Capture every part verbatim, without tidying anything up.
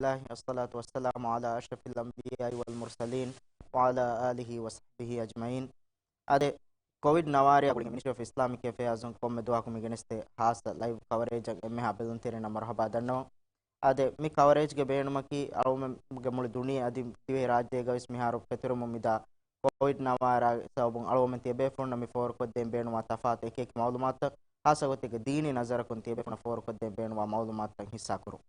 لله، الصلاة والسلام على أشرف الأنبياء والمرسلين، وعلى آله وصحبه أجمعين. އާދެ، ކޮވިޑް ނަވާރަ ގުޅިގެން މިނިސްޓްރީ އޮފް އިސްލާމިކް އެފެއާޒުން ކޮންމެ ދުވަހަކު މި ގެނެސްދޭ ހާއްސަ ލައިވް ކަވަރޭޖަށް އެންމެހާ ބެލުންތެރިންނަށް މަރުޙަބާ ދަންނަވަން. އާދެ، މި ކަވަރޭޖްގެ ބޭނުމަކީ އަޅުގަނޑުމެންގެ މުޅި ދުނިޔެ އަދި ދިވެހިރާއްޖޭގަވެސް މިހާރު ފެތުރެމުން މިދާ ކޮވިޑް ނަވާރަ ސަބަބުން އަޅުގަނޑުމެން ތިޔަބޭފުޅުންނަށް މި ފޯރުކޮށްދޭން ބޭނުންވާ ތަފާތު އެކިއެކި މައުލޫމާތުތައް، ހާއްސަ ގޮތެއްގެ ދީނީ ނަޒަރަކުން ތިޔަބޭފުޅުންނަށް ފޯރުކޮށްދޭން ބޭނުންވާ މައުލޫމާތުތައް ހިއްސާކުރުން.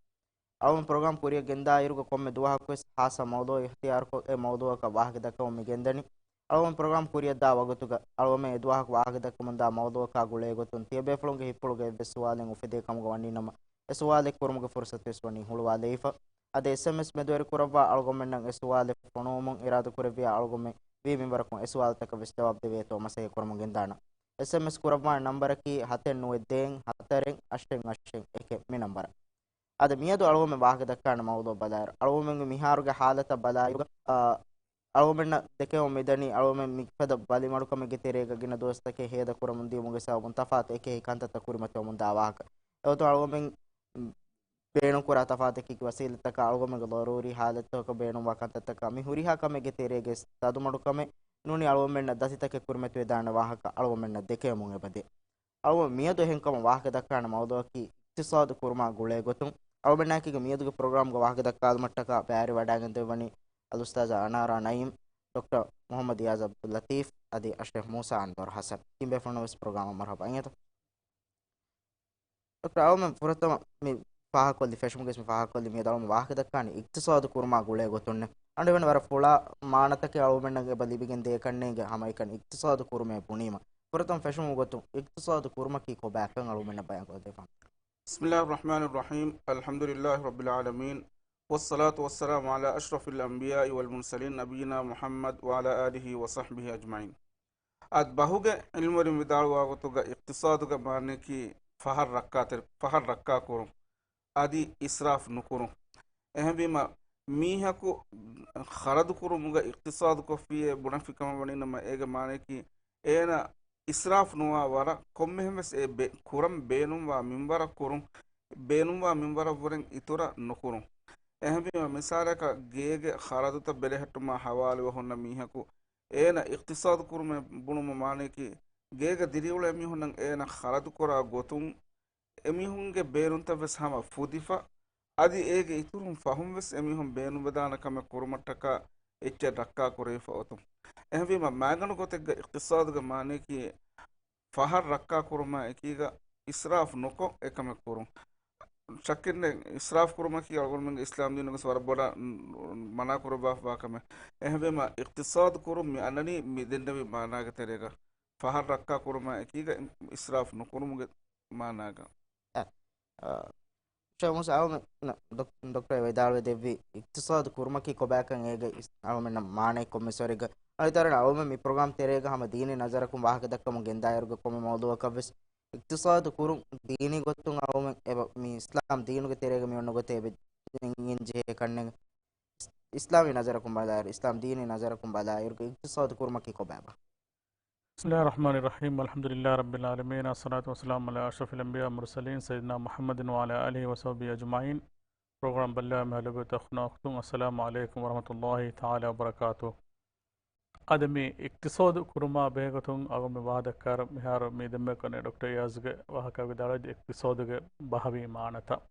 އަޅުގަނޑު ޕްރޮގްރާމް ކުރިއަށް ގެންދާ އިރުގަ ކޮންމެ ދުވަހަކުވެސް ހާއްސަ މައުޟޫއެއް އިޚްތިޔާރުކޮށް، އެ މައުޟޫއަކަށް ވާހަކަ ދައްކަމުން މި ގެންދަނީ. އަޅުގަނޑު ޕްރޮގްރާމް ކުރިއަށްދާ ވަގުތުގަ އަޅުގަނޑުމެން އެ ދުވަހަކު ވާހަކަ ދައްކަމުންދާ މައުޟޫއަކާ ގުޅޭގޮތުން ތިޔަބޭފުޅުންގެ ހިތްޕުޅުގަ އެއްވެސް ސުވާލެއް އުފެދޭ ކަމުގަ ވަނީނަމަ، އެ ސުވާލެއް ކުރުމުގެ ފުރުޞަތުވެސް ވަނީ ހުޅުވާލައިފަ. އަދި އެސްއެމްއެސް މެދުވެރިކުރައްވާ އަޅުގަނޑުމެންނަށް އެ ސުވާލެއް ފޮނުވަމުން އިރާދަކުރެއްވިޔާ އަޅުގަނޑުމެން ވީ މިންވަރަކުން އެ ސުވާލުތަކަށް ވެސް ޖަވާބު ދެވޭތޯ މަސައްކަތް ކުރަމުން ގެންދާނަން. އެސްއެމްއެސް ކުރައްވާނެ ނަންބަރަކީ ހަތެއް ނުވައެއް ދޭއް ހަތަރެއް އަށެއް އަށެއް އެކެއް މި ނަންބަރަށް. އަދި މިއަދު އަޅުގަނޑުމެން ވާހަކަ ދައްކާނެ މައުޟޫ ބަލާއިރު، އަޅުގަނޑުމެންގެ މިހާރުގެ ހާލަތަށް ބަލާއިރު، އާ، އަޅުގަނޑުމެންނަށް ދެކެވުން މިދަނީ އަޅުގަނޑުމެން މިފަދަ ބަލިމަޑުކަމެއްގެ ތެރޭގަ ގިނަ ދުވަސްތަކެއް ހޭދަ ކުރަމުން ދިޔުމުގެ ސަބަބުން ތަފާތު އެކި ކަންތައްތައް ކުރިމަތިވަމުންދާ ވާހަކަ. އެގޮތުން އަޅުގަނޑުމެން ބޭނުންކުރާ ތަފާތު އެކި ވަސީލަތްތަކާ އަޅުގަނޑުމެންގެ ޟަރޫރީ ހާލަތްތަކަކަށް ބޭނުންވާ ކަންތައްތަކާ މި ހުރިހާ ކަމެއްގެ ތެރޭގަ ތަދުމަޑުކަމެއް ނޫނީ އަޅުގަނޑުމެންނަށް ދަތިތަކެއް ކުރިމަތިވެދާނެ ވާހަކަ އަޅުގަނޑުމެންނަށް ދެކެވެމުން އެބަދޭ. އަޅުގަނޑު މިއަދު އެހެންކަމުން ވާހަކަ ދައްކާނެ މައުޟޫއަކީ އިޤްތިޞާދު ކުރުމާ ގުޅޭ ގޮތުން. އަޅުގަނޑުމެންނާއެކީގަ މިއަދުގެ ޕްރޮގްރާމްގެ ވާހަކަ ދައްކާލުމަށްޓަކާ ބައިވެރިވަޑައިގެންދެއްވަނީ އަލްއުސްތާޛާ އަނާރާ ނައީމް، ޑޮކްޓަރ މުޙައްމަދު އިޔާޒް ޢަބްދުއްލަޠީފް އަދި އަޝްރަފް މޫސާ އަންވަރު ޙަސަން. ތިން ބޭފުޅުންނަށް ވެސް ޕްރޮގްރާމަށް މަރުޙަބާ އިނގޭތޯ. ޑޮކްޓަރ، އަޅުގަނޑުމެން ފުރަތަމަ މި ފާހަގަކޮށްލި ފެށުމުގެ މި ފާހަގަކޮށްލި މިއަދު އަޅުގަނޑު ވާހަކަ ދައްކާނީ އިޤްތިޞާދު ކުރުމާ ގުޅޭ ގޮތުންނޭ. އަންނަ ވަރަށް ފުޅާ މާނަތަކެއް އަޅުގަނޑުމެންނަށް އެބަ ލިބިގެން ދޭ ކަންނޭނގެ ހަމައެކަނި އިޤްތިޞާދު ކުރުމޭ ބުނީމަ. ފުރަތަމަ ފެށުމުގެ ގޮތުން އިޤްތިޞާދު ކުރުމަކީ ކޮބާކަން އަޅުގަނޑުމެންނަށް ބަޔާންކޮށްދެއްވާނެ. بسم الله الرحمن الرحيم، الحمد لله رب العالمين، والصلاة والسلام على أشرف الأنبياء والمرسلين نبينا محمد وعلى آله وصحبه أجمعين. އަދި ބަހުގެ ޢިލްމުވެރިން ވިދާޅުވާ ގޮތުގަ އިޤްތިޞާދުގެ މާނައަކީ ފަހަށް ރައްކާތެރި، ފަހަށް ރައްކާކުރުން، އަދި އިސްރާފް ނުކުރުން. އެހެންވީމަ، މީހަކު ޚަރަދު ކުރުމުގަ އިޤްތިޞާދު ކޮށްފިއޭ ބުނެފި ކަމަށް ވަނީ ނަމަ، އޭގެ މާނައަކީ އޭނަ އިސްރާފް ނުވާ ވަރަށް ކޮންމެހެން ވެސް އެ ބެ-، ކުރަން ބޭނުންވާ މިންވަރަށް ކުރުން، ބޭނުންވާ މިންވަރަށްވުރެން އިތުރަށް ނުކުރުން. އެހެންވީމަ، މިސާލަކަށް ގޭގެ ޚަރަދުތައް ބެލެހެއްޓުމާ ހަވާލުވެ ހުންނަ މީހަކު އޭނަ އިޤްތިޞާދު ކުރުމޭ ބުނުމުގެ މާނައަކީ، ގޭގަ ދިރިއުޅޭ މީހުންނަށް އޭނަ ޚަރަދުކުރާ ގޮތުން، އެމީހުންގެ ބޭނުންތައް ވެސް ހަމަ ފުދިފަ، އަދި އޭގެ އިތުރުން ފަހުން ވެސް އެމީހުން ބޭނުންވެދާނެ ކަމެއް ކުރުމަށްޓަކާ އެއްޗެއް ރައްކާކުރެވިފަ އޮތުން. އެހެންވީމަ، މައިގަނޑު ގޮތެއްގަ އިޤްތިޞާދުގެ މާނައަކީ، ފަހަށް ރައްކާކުރުމާ އެކީގަ އިސްރާފް ނުކޮށް އެކަމެއް ކުރުން. ޝައްކެއް ނެތް، އިސްރާފް ކުރުމަކީ އަޅުގަނޑުމެންގެ އިސްލާމް ދީނުގަސް ވަރަށް ބޮޑަށް މަނާ ކުރައްވާފަވާ ކަމެއް. އެހެންވީމަ، އިޤްތިޞާދު ކުރުން މި އަންނަނީ މި ދެންނެވި މާނާގެ ތެރޭގަ. ފަހަށް ރައްކާ ކުރުމާ އެކީގަ އިސްރާފް ނުކުރުމުގެ މާނާގަ. އަ، އަ، ޝޭޚް މޫސާ އަޅުމެން ޑޮކް-، ޑޮކްޓަރ ވިދާޅުވެ ދެއްވި އިޤްތިޞާދު ކުރުމަކީ ކޮބާކަން އޭގެ އިސް-، އަޅުމެންނަށް މާނައެއް ކޮންމެސް ވަރެއްގަ. އަނެއްތާރަ އަޅުމެން މި ޕްރޮގްރާމް ތެރޭގަ ހަމަ ދީނީ ނަޒަރަކުން ވާހަކަ ދައްކަމުން ގެންދާއިރުގަ ކޮންމެ މައުޟޫއަކަށް ވެސް އިޤްތިޞާދު ކުރުން ދީނީ ގޮތުން އަޅުމެން އެބަ މި އިސްލާމް ދީނުގެ ތެރޭގަ މި އޮންނަ ގޮތެއް އެބަ އިނގިން ޖެހޭ ކަންނޭނގެ. އިސްލާމީ ނަޒަރަކުން ބަލާއިރު، އިސްލާމް ދީނީ ނަޒަރަކުން ބަލާއިރު އިޤްތިޞާދު ކުރުމަކީ ކޮބާބާ؟ بسم الله الرحمن الرحيم، الحمد لله رب العالمين، الصلاة والسلام على أشرف الأنبياء والمرسلين سيدنا محمد وعلى آله وصحبه أجمعين. ޕްރޮގްރާމް ބައްލަވާ މި އަހުލު ބައިތު އަޚުންނާ އުޚްތުން، السلام عليكم ورحمة الله تعالى وبركاته. އަދި މި އިޤްތިޞާދު ކުރުމާ ބެހޭގޮތުން އަޅުގަނޑު މި ވާހަކަ ދައްކާއިރު މިހާރު މި ދެންމެ ކަންނޭނގެ ޑޮކްޓަރ އިޔާޒްގެ ވާހަކަ ވިދާޅުވި އިޤްތިޞާދުގެ ބަހަވީ މާނަތައް.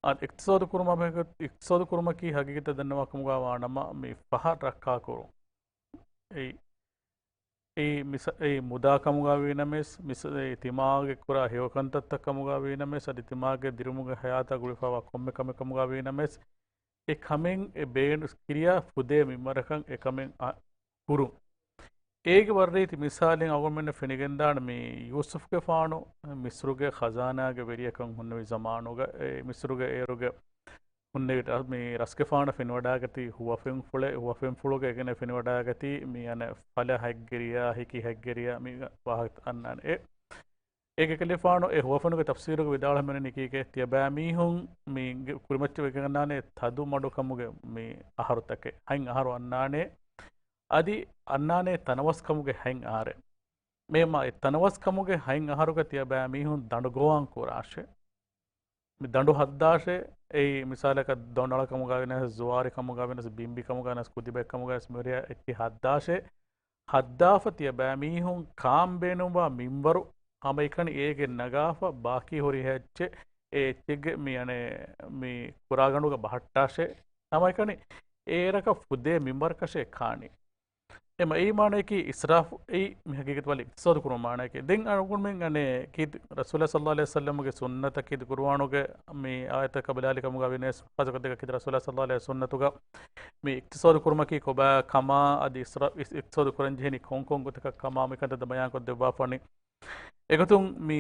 އަދި އިޤްތިޞާދު ކުރުމާ ބެހޭގޮތުން، އިޤްތިޞާދު ކުރުމަކީ ހަގީގަތަށް ދަންނަވާ ކަމުގަ ވާ ނަމަ މި ފަހަށް ރައްކާކުރުން. އެއީ، އެއީ މިސަ-، އެއީ މުދާ ކަމުގަ ވީނަމަވެސް، މިސަ-، އެއީ ތިމާގެ ކުރާ ހެޔޮކަންތައްތައް ކަމުގަ ވީނަމަވެސް، އަދި ތިމާގެ ދިރިއުޅުމުގެ ހަޔާތާ ގުޅިފައިވާ ކޮންމެ ކަމެއް ކަމުގަ ވީނަމަވެސް، އެ ކަމެއް އެ ބޭނު-، ކިރިޔާ ފުދޭ މިންވަރަކަށް އެ ކަމެއް އަ-، ކުރުން. އޭގެ ވަރަށް ރީތި މިސާލެއް އަޅުގަނޑުމެންނަށް ފެނިގެންދާނެ މި ޔޫސުފްގެފާނު މިޞްރުގެ ޚަޒާނާގެ ވެރިޔަކަށް ހުންނެވި ޒަމާނުގަ، އެ މިޞްރުގެ އޭރުގެ ހުންނެވި ރަ-، މި ރަސްގެފާނަށް ފެނިވަޑައިގަތީ ހުވަފެންފުޅެއް، ހުވަފެންފުޅުގަ އެކަނި ފެނިވަޑައިގަތީ މި އަނެއް ފަލަ ހަތްގެ ރިޔާ، ހިކި ހަތްގެ ރިޔާ މި ވާހަކަ އަންނާނެ. އެ، އޭގެ ކަލޭފާނު އެ ހުވަފެނުގެ ތަފްސީރުގަ ވިދާޅުވަމެން ނިކީގެ ތިޔަބައިމީހުން މި ގެ-، ކުރިމައްޗަށް ވެގެންނާނެ ތަދު މަޑުކަމުގެ މި އަހަރުތަކެއް. ހަތް އަހަރު އަންނާނެ. އަދި އަންނާނެ ތަނަވަސްކަމުގެ ހަތް އަހަރެއް. މޭ މާ އެ ތަނަވަސްކަމުގެ ހަތް އަހަރުގަ ތިޔަބައިމީހުން ދަނޑުގޮވާން ކުރާށޭ. މި ދަނޑު ހައްދާށޭ، އެއީ މިސާލަކަށް ދޮންނަޅަ ކަމުގަ ވިޔަސް، ޒުވާރި ކަމުގަ ވިޔަސް، ބިނބި ކަމުގަ ވިޔަސް، ކުދިބައެއް ކަމުގަ ވިޔަސް، މި ހުރިހާ އެއްޗިހި ހައްދާށޭ، ހައްދާފަ ތިޔަބައިމީހުން ކާން ބޭނުންވާ މިންވަރު ހަމައެކަނި އޭގެ ނަގާފަ، ބާކީ ހުރިހާ އެއްޗެއް އެ އެއްޗެއްގެ މި އަނެއް މި ކުރާގަނޑުގަ ބަހައްޓާށޭ، ހަމައެކަނި އޭރަކަށް ފުދޭ މިންވަރަކަށޭ ކާނީ. އެމަ އެއީ މާނަޔަކީ އިސްރާފު، އެއީ މި ހަގީގަތު ވަލި އިޤްތިޞާދު ކުރުމުގެ މާނަޔަކީ. ދެން އަޅުގަނޑުމެން އަނެއް ކީ ރަސޫލާ ޞައްލަﷲު ޢަލައިހި ވަސައްލަމަގެ ސުންނަތަކީ ޤުރުއާނުގެ މި އާޔަތަކަށް ބަލާލި ކަމުގަ ވިޔަސް ޚާއްޞަ ގޮތެއްގަ ކީ ރަސޫލާ ޞައްލަﷲު ޢަލައިހި ވަސައްލަމަގެ ސުންނަތުގަ މި އިޤްތިޞާދު ކުރުމަކީ ކޮބާ ކަމާ އަދި އިސްރާ-، އިސް-، އިޤްތިޞާދު ކުރަން ޖެހެނީ ކޮން ކޮން ގޮތަކަށް ކަމާ މިކަންތައް ބަޔާންކޮށްދެއްވާފަނި. އެގޮތުން މި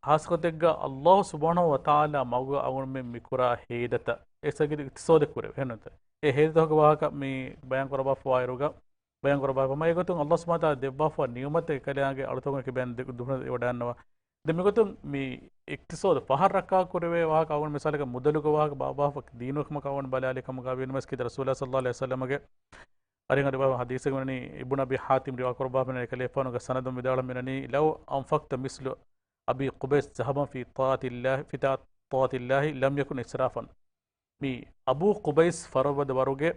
ޚާއްޞަ ގޮތެއްގަ ﷲ ސުބްޙާނަހޫ ވަތަޢާލާ މަގުގަ އަޅުގަނޑުމެން މި ކުރާ ހޭދަތައް އެ ސަގީދު އިޤްތިޞާދެއް ކުރެވޭ. އެހެންނުތަ؟ އެ ހޭދަތަކުގެ ވާހަކަ މި ބަޔާން ކުރައްވާފަވާއިރުގަ، ބަޔާން ކުރައްވާފަ މަ އެގޮތުން ﷲ ސުބްޙާނަހޫ ވަތަޢާލާ ދެއްވާފަ ނިޢުމަތެއް އެކަލާނގެ އަޅުތަކުން އެކި ބަޔާން ދެ-، ދުހުނަ ވަޑައިންނަވާ. ދެން މިގޮތުން މި އިޤްތިޞާދު ފަހަށް ރައްކާ ކުރެވޭ ވާހަކަ އަޅުގަނޑު މިސާލަކަށް މުދަލުގެ ވާހަކަ ބާއްވާފަ ދީނުގެ ކަމަކަށް އަޅުގަނޑު ބަލާލި ކަމުގަ ވީނަމަސް ކީ ރަސޫލާ ޞައްލަﷲު ޢަލައިހި ވަސައްލަމަގެ އަރިހަށް އަރިވާ ޙަދީޘެއް ވަނީ އިބްނު އަބީ ޙާތިމް ރިވާ ކުރައްވާފަ އެކަލޭފާނުގެ ސަނަދުން ވިދާޅުވަމިނަނީ، "لو أنفقت مثل أبي قبيس ذهبا في طاعة الله، في طاعة الله لم يكن إسرافا." މި އަބޫ ޤުބައިސް ފަރުވަދަ ވަރުގެ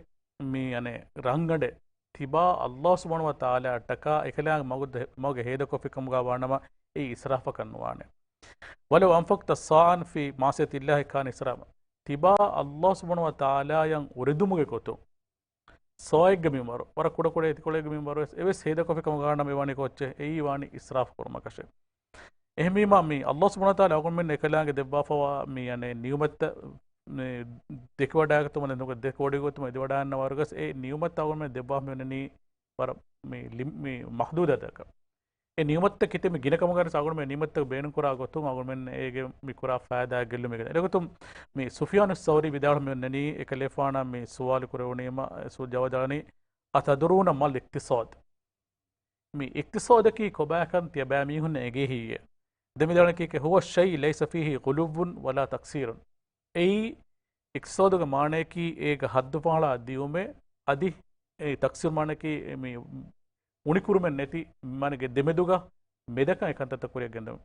މި އަނެއް ރަނގަނޑެއް ތިބާ ﷲ ސުބްޙާނަހޫ ވަތަޢާލާއަށްޓަކާ އެކަލާނގެ މަގު-، މަގުގެ ހޭދަކޮށްފި ކަމުގަ ވާނަމަ އެއީ އިސްރާފަކަށް ނުވާނެ. "ولو أنفقت صاعا في معصية الله كان إسرافا." ތިބާ ﷲ ސުބްޙާނަހޫ ވަތަޢާލާއަށް އުރެދުމުގެ ގޮތުން ސާޢެއްގެ މިންވަރު، ވަރަށް ކުޑަކުޑަ އެތިކޮޅެއްގެ މިންވަރު ވެސް އެވެސް ހޭދަކޮށްފި ކަމަށް ގާނަމަ އެވާނީ ކޯއްޗެއް؟ އެއީ ވާނީ އިސްރާފު ކުރުމަކަށެއް. އެހެންވީމާ، މި ﷲ ސުބްޙާނަހޫ ވަތަޢާލާ އަޅުގަނޑުމެން އެކަލާނގެ ދެއްވާފަވާ މި އަނެއް ނިޢުމަތްތައް މި ދެކިވަޑައިގަތުމަށް ދެން ދެކެވޮޑިގަތުމަށް އެދިވަޑައިގަންނަވާ ވަރުގަސް އެ ނިޢުމަތްތައް އަޅުގަނޑުމެން ދެއްވާފަ މި އޮންނަނީ ވަރަށް މި ލި-، މި މަޙްދޫދަތަކަށް. އެ ނިޢުމަތްތައް ކިތަންމެ ގިނަ ކަމުގަ ވެސް އަޅުގަނޑުމެން ނިޢުމަތްތައް ބޭނުން ކުރާ ގޮތުން އަޅުގަނޑުމެން އޭގެ މި ކުރާ ފައިދާ ގެއްލުމެއް ގެންދަން. އެގޮތުން މި ސުފްޔާނު ސައުރީ ވިދާޅުވަމި އޮންނަނީ އެކަލޭފާނަށް މި ސުވާލު ކުރެވުނީމަ ސު-، ޖަވާބު ދާނީ، "أتدرون ما الاقتصاد؟" މި އިޤްތިޞާދަކީ ކޮބާކަން ތިޔަބައިމީހުންނަށް އެނގޭހީއޭ؟ ދެން މި ދަނީކީ، "هو الشيء ليس فيه غلو ولا تقصير." އެއީ އިޤްތިޞާދުގެ މާނަޔަކީ އޭގެ ހައްދުފަހަޅާ ދިއުމެއް އަދި އެ ތަޤްސީރު މާނަޔަކީ މި އުނިކުރުމެއް ނެތި މާނައިގެ ދެމެދުގަ މެދަކަށް އެކަންތައްތައް ކުރިއަށް ގެންދެވުން.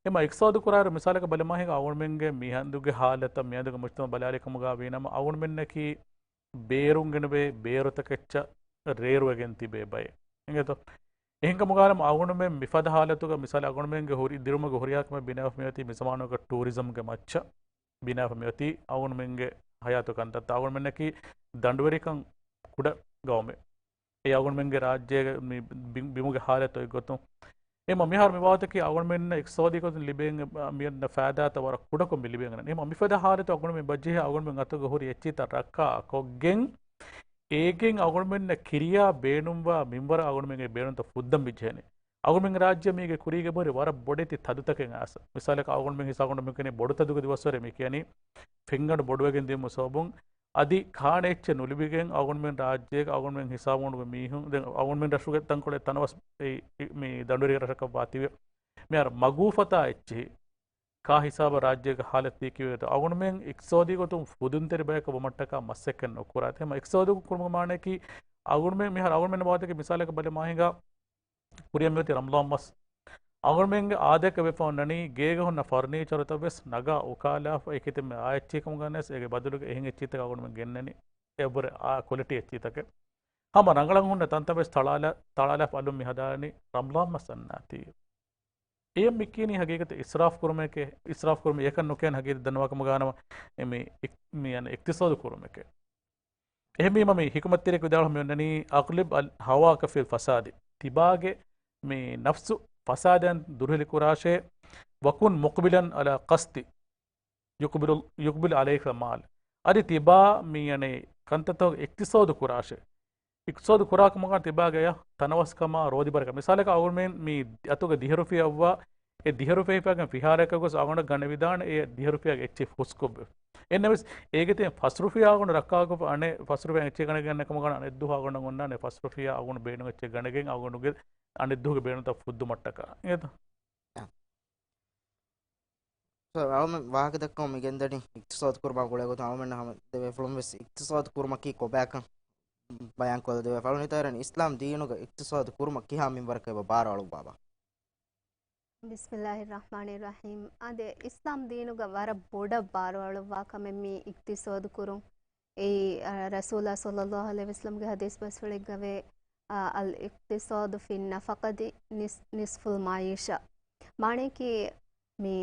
އެމަ އިޤްތިޞާދު ކުރާއިރު މިސާލަކަށް ބަލަމާހިގަ އަޅުގަނޑުމެންގެ މިހަނދުގެ ހާލަތަށް މިހަނދުގެ މުޖްތަމަޢު ބަލާލި ކަމުގަ ވީނަމަ އަޅުގަނޑުމެންނަކީ ބޭރުން ގެނެވޭ ބޭރުތަކެއްޗަށް ރޭރުވެގެން ތިބޭ ބައެއް. އިނގޭތޯ؟ އެހެންކަމުގަ އަޅުގަނޑުމެން މިފަދަ ހާލަތުގަ މިސާލަށް އަޅުގަނޑުމެންގެ ހުރި ދިރުމުގެ ހުރިހާ ކަމެއް ބިނާވެފަ މިއޮތީ މިޒަމާނުގަ ޓޫރިޒަމްގެ މައްޗަށް ބިނާވެފަ މިއޮތީ އަޅުގަނޑުމެންގެ ހަޔާތު ކަންތައްތައް. އަޅުގަނޑުމެންނަކީ ދަނޑުވެރިކަން ކުޑަ ގައުމެއް. އެ އަޅުގަނޑުމެންގެ ރާއްޖޭގެ މި ބި-، ބިމުގެ ހާލަތު އޮތްގޮތުން. އެމަ މިހާރު މި ވާހަކައަކީ އަޅުގަނޑުމެންނަށް އިޤްތިޞާދީ ގޮތުން ލިބޭ މިއަންނަ ފައިދާތައް ވަރަށް ކުޑަކޮށް މި ލިބޭނެ. އެމަ މިފަދަ ހާލަތު އަޅުގަނޑުމެން ބަޖެހޭ އަޅުގަނޑުމެން އަތުގަ ހުރި އެއްޗިތައް ރައްކާ ކޮށްގެން އޭގެން އަޅުގަނޑުމެންނަށް ކިރިޔާ ބޭނުންވާ މިންވަރަށް އަޅުގަނޑުމެންގެ ބޭނުންތައް ފުއްދަން މި ޖެހޭނެ. އަޅުގަނޑުމެން ރާއްޖެ މީގެ ކުރީގެ ބޮޑި ވަރަށް ބޮޑެތި ތަދުތަކެއް އައިސް. މިސާލަކަށް އަޅުގަނޑުމެން ހިސާބުން މި ކިޔަނީ ބޮޑު ތަދުގެ ދިވަސްވަރެއް މި ކިޔަނީ ފެންގަނޑު ބޮޑުވެގެން ދިޔުމު ސަބަބުން އަދި ކާނެ އެއްޗެއް ނުލިބިގެން އަޅުގަނޑުމެން ރާއްޖޭގެ އަޅުގަނޑުމެން ހިސާބުން މީހުން ދެން އަޅުގަނޑުމެން ރަށުގެ ތަންކޮޅެއް ތަނަވަސް އެ، އެ، މި ދަނޑުވެރި ރަށަކަށް ވާތީވެ. މިހާރު މަގޫފަތާ އެއްޗެހި ކާ ހިސާބަށް ރާއްޖޭގެ ހާލަތީ ކީއްވެތޯ؟ އަޅުގަނޑުމެން އިޤްތިޞާދީ ގޮތުން ފުދުންތެރި ބަޔަކަށް ވުމަށްޓަކާ މަސައްކަތް ނުކުރާތި. އެހެންމަ އިޤްތިޞާދު ކުރުމުގެ މާނައަކީ އަޅުގަނޑުމެން މިހާރު އަޅުގަނޑުމެން ވާތަކެއް މިސާލަކަށް ބަލަމާހިނގާ ކުރިއަށް މިއޮތީ ރަމަޟާން މަސް. އަޅުގަނޑުމެންގެ އާދަޔަކަށް ވެފަ އޮންނަނީ ގޭގަ ހުންނަ ފަރުނީޗަރުތައް ވެސް ނަގާ އުކާލާފަ އެކިތެއް މި އާ އެއްޗިހި ކަމުގަ ނެސް އޭގެ ބަދަލުގަ އެހެން އެއްޗިތަކަށް އަޅުގަނޑުމެން ގެންނަނީ. އެއަށްވުރެ އާ ކޮލިޓީ އެއްޗިތަކެއް. ހަމަ ރަނގަޅަށް ހުންނަ ތަންތަން ވެސް ތަޅާލާ، ތަޅާލާފަ އަލުން މި ހަދާނީ ރަމަޟާން މަސް އަންނާތީ. އެޔަށް މި ކިޔަނީ ހަގީގަތަށް އިސްރާފް ކުރުމެކޭ، އިސްރާފް ކުރުމަށް އެކަން ނުކިޔަން ހަގީގަތަށް ދަންނަވާ ކަމުގަ ނަމަ، އެ މި އި-، މި އަން އިޤްތިޞާދު ކުރުމެކޭ. އެހެންވީމަ މި ޙިކުމަތްތެރިޔަކު ވިދާޅުވަމި އޮންނަނީ، "أغلب ال-، هواك في الفساد." ތިބާގެ މި ނަފްސު ފަސާދައިން ދުރުހެލި ކުރާށޭ، "وكن مقبلا على قصد يقبل، يقبل عليك المال." އަދި ތިބާ މި އަނެއް ކަންތައްތަކުގެ އިޤްތިޞާދު ކުރާށޭ. އިޤްތިޞާދު ކުރާ ކަމުގަ ތިބާގެ އަޔަށް ތަނަވަސްކަމާ ރޯދިބަރަކަށް. މިސާލަކަށް އަޅުގަނޑުމެން މި އަތުގަ ދިހަ ރުފިޔާ އޮއްވާ، އެ ދިހަ ރުފިޔާ ހިފާގެން ފިހާރައަކަށް ގޮސް އަޅުގަނޑަށް ގަނެވިދާނެ އެ ދިހަ ރުފިޔާގެ އެއްޗެއް ހުސްކޮށް. އެހެންނަމަވެސް އޭގެ ތެރެއިން ފަސް ރުފިޔާ އަޅުގަނޑު ރައްކާކޮށްފަ އަނެއް ފަސް ރުފިޔާ އެއްޗެއް ގަނެގެން އަންނަ ކަމުގަ އަނެއް ދުވަހު އަޅުގަނޑަށް އޮންނާނެ ފަސް ރުފިޔާ އަޅުގަނޑު ބޭނުން އެއްޗެއް ގަނެގެން އަޅުގަނޑުގެ އަނެއް ދުވަހުގެ ބޭނުންތައް ފުއްދުމަށްޓަކާ. އިނގޭތަ؟ ސޯ، އަޅުމެން ވާހަކަ ދައްކަމުން މި ގެންދަނީ އިޤްތިޞާދު ކުރުމާ ގުޅޭ ގޮތުން އަޅުމެންނަށް ހަމަ ދެބޭފުޅުން ވެސް އިޤްތިޞާދު ކުރުމަކީ ކޮބާކަން ބަޔާން ކޮށްލަދެވޭ. ފަޅުނިތާރަން އިސްލާމް ދީނުގަ އިޤްތިޞާދު ކުރުމަށް ކިހާ މިންވަރަކަށް އެބަ ބާރު އަޅުއްވާބާ؟ ބިސްމިއްލާހި ރަޙްމާނި ރަޙީމް. އާދެ، އިސްލާމް ދީނުގަ ވަރަށް ބޮޑަށް ބާރުއަޅުއްވާ ކަމެއް މި އިޤްތިޞާދު ކުރުން. އެއީ، އަ، ރަސޫލާ ޞައްލައްލާހު ޢަލައިހި ވަސައްލަމްގެ ޙަދީޘް ބަސްފުޅެއްގަވޭ، އަ، الإقتصاد في النفقة نص-، نصف المعيشة. މާނަޔަކީ، މި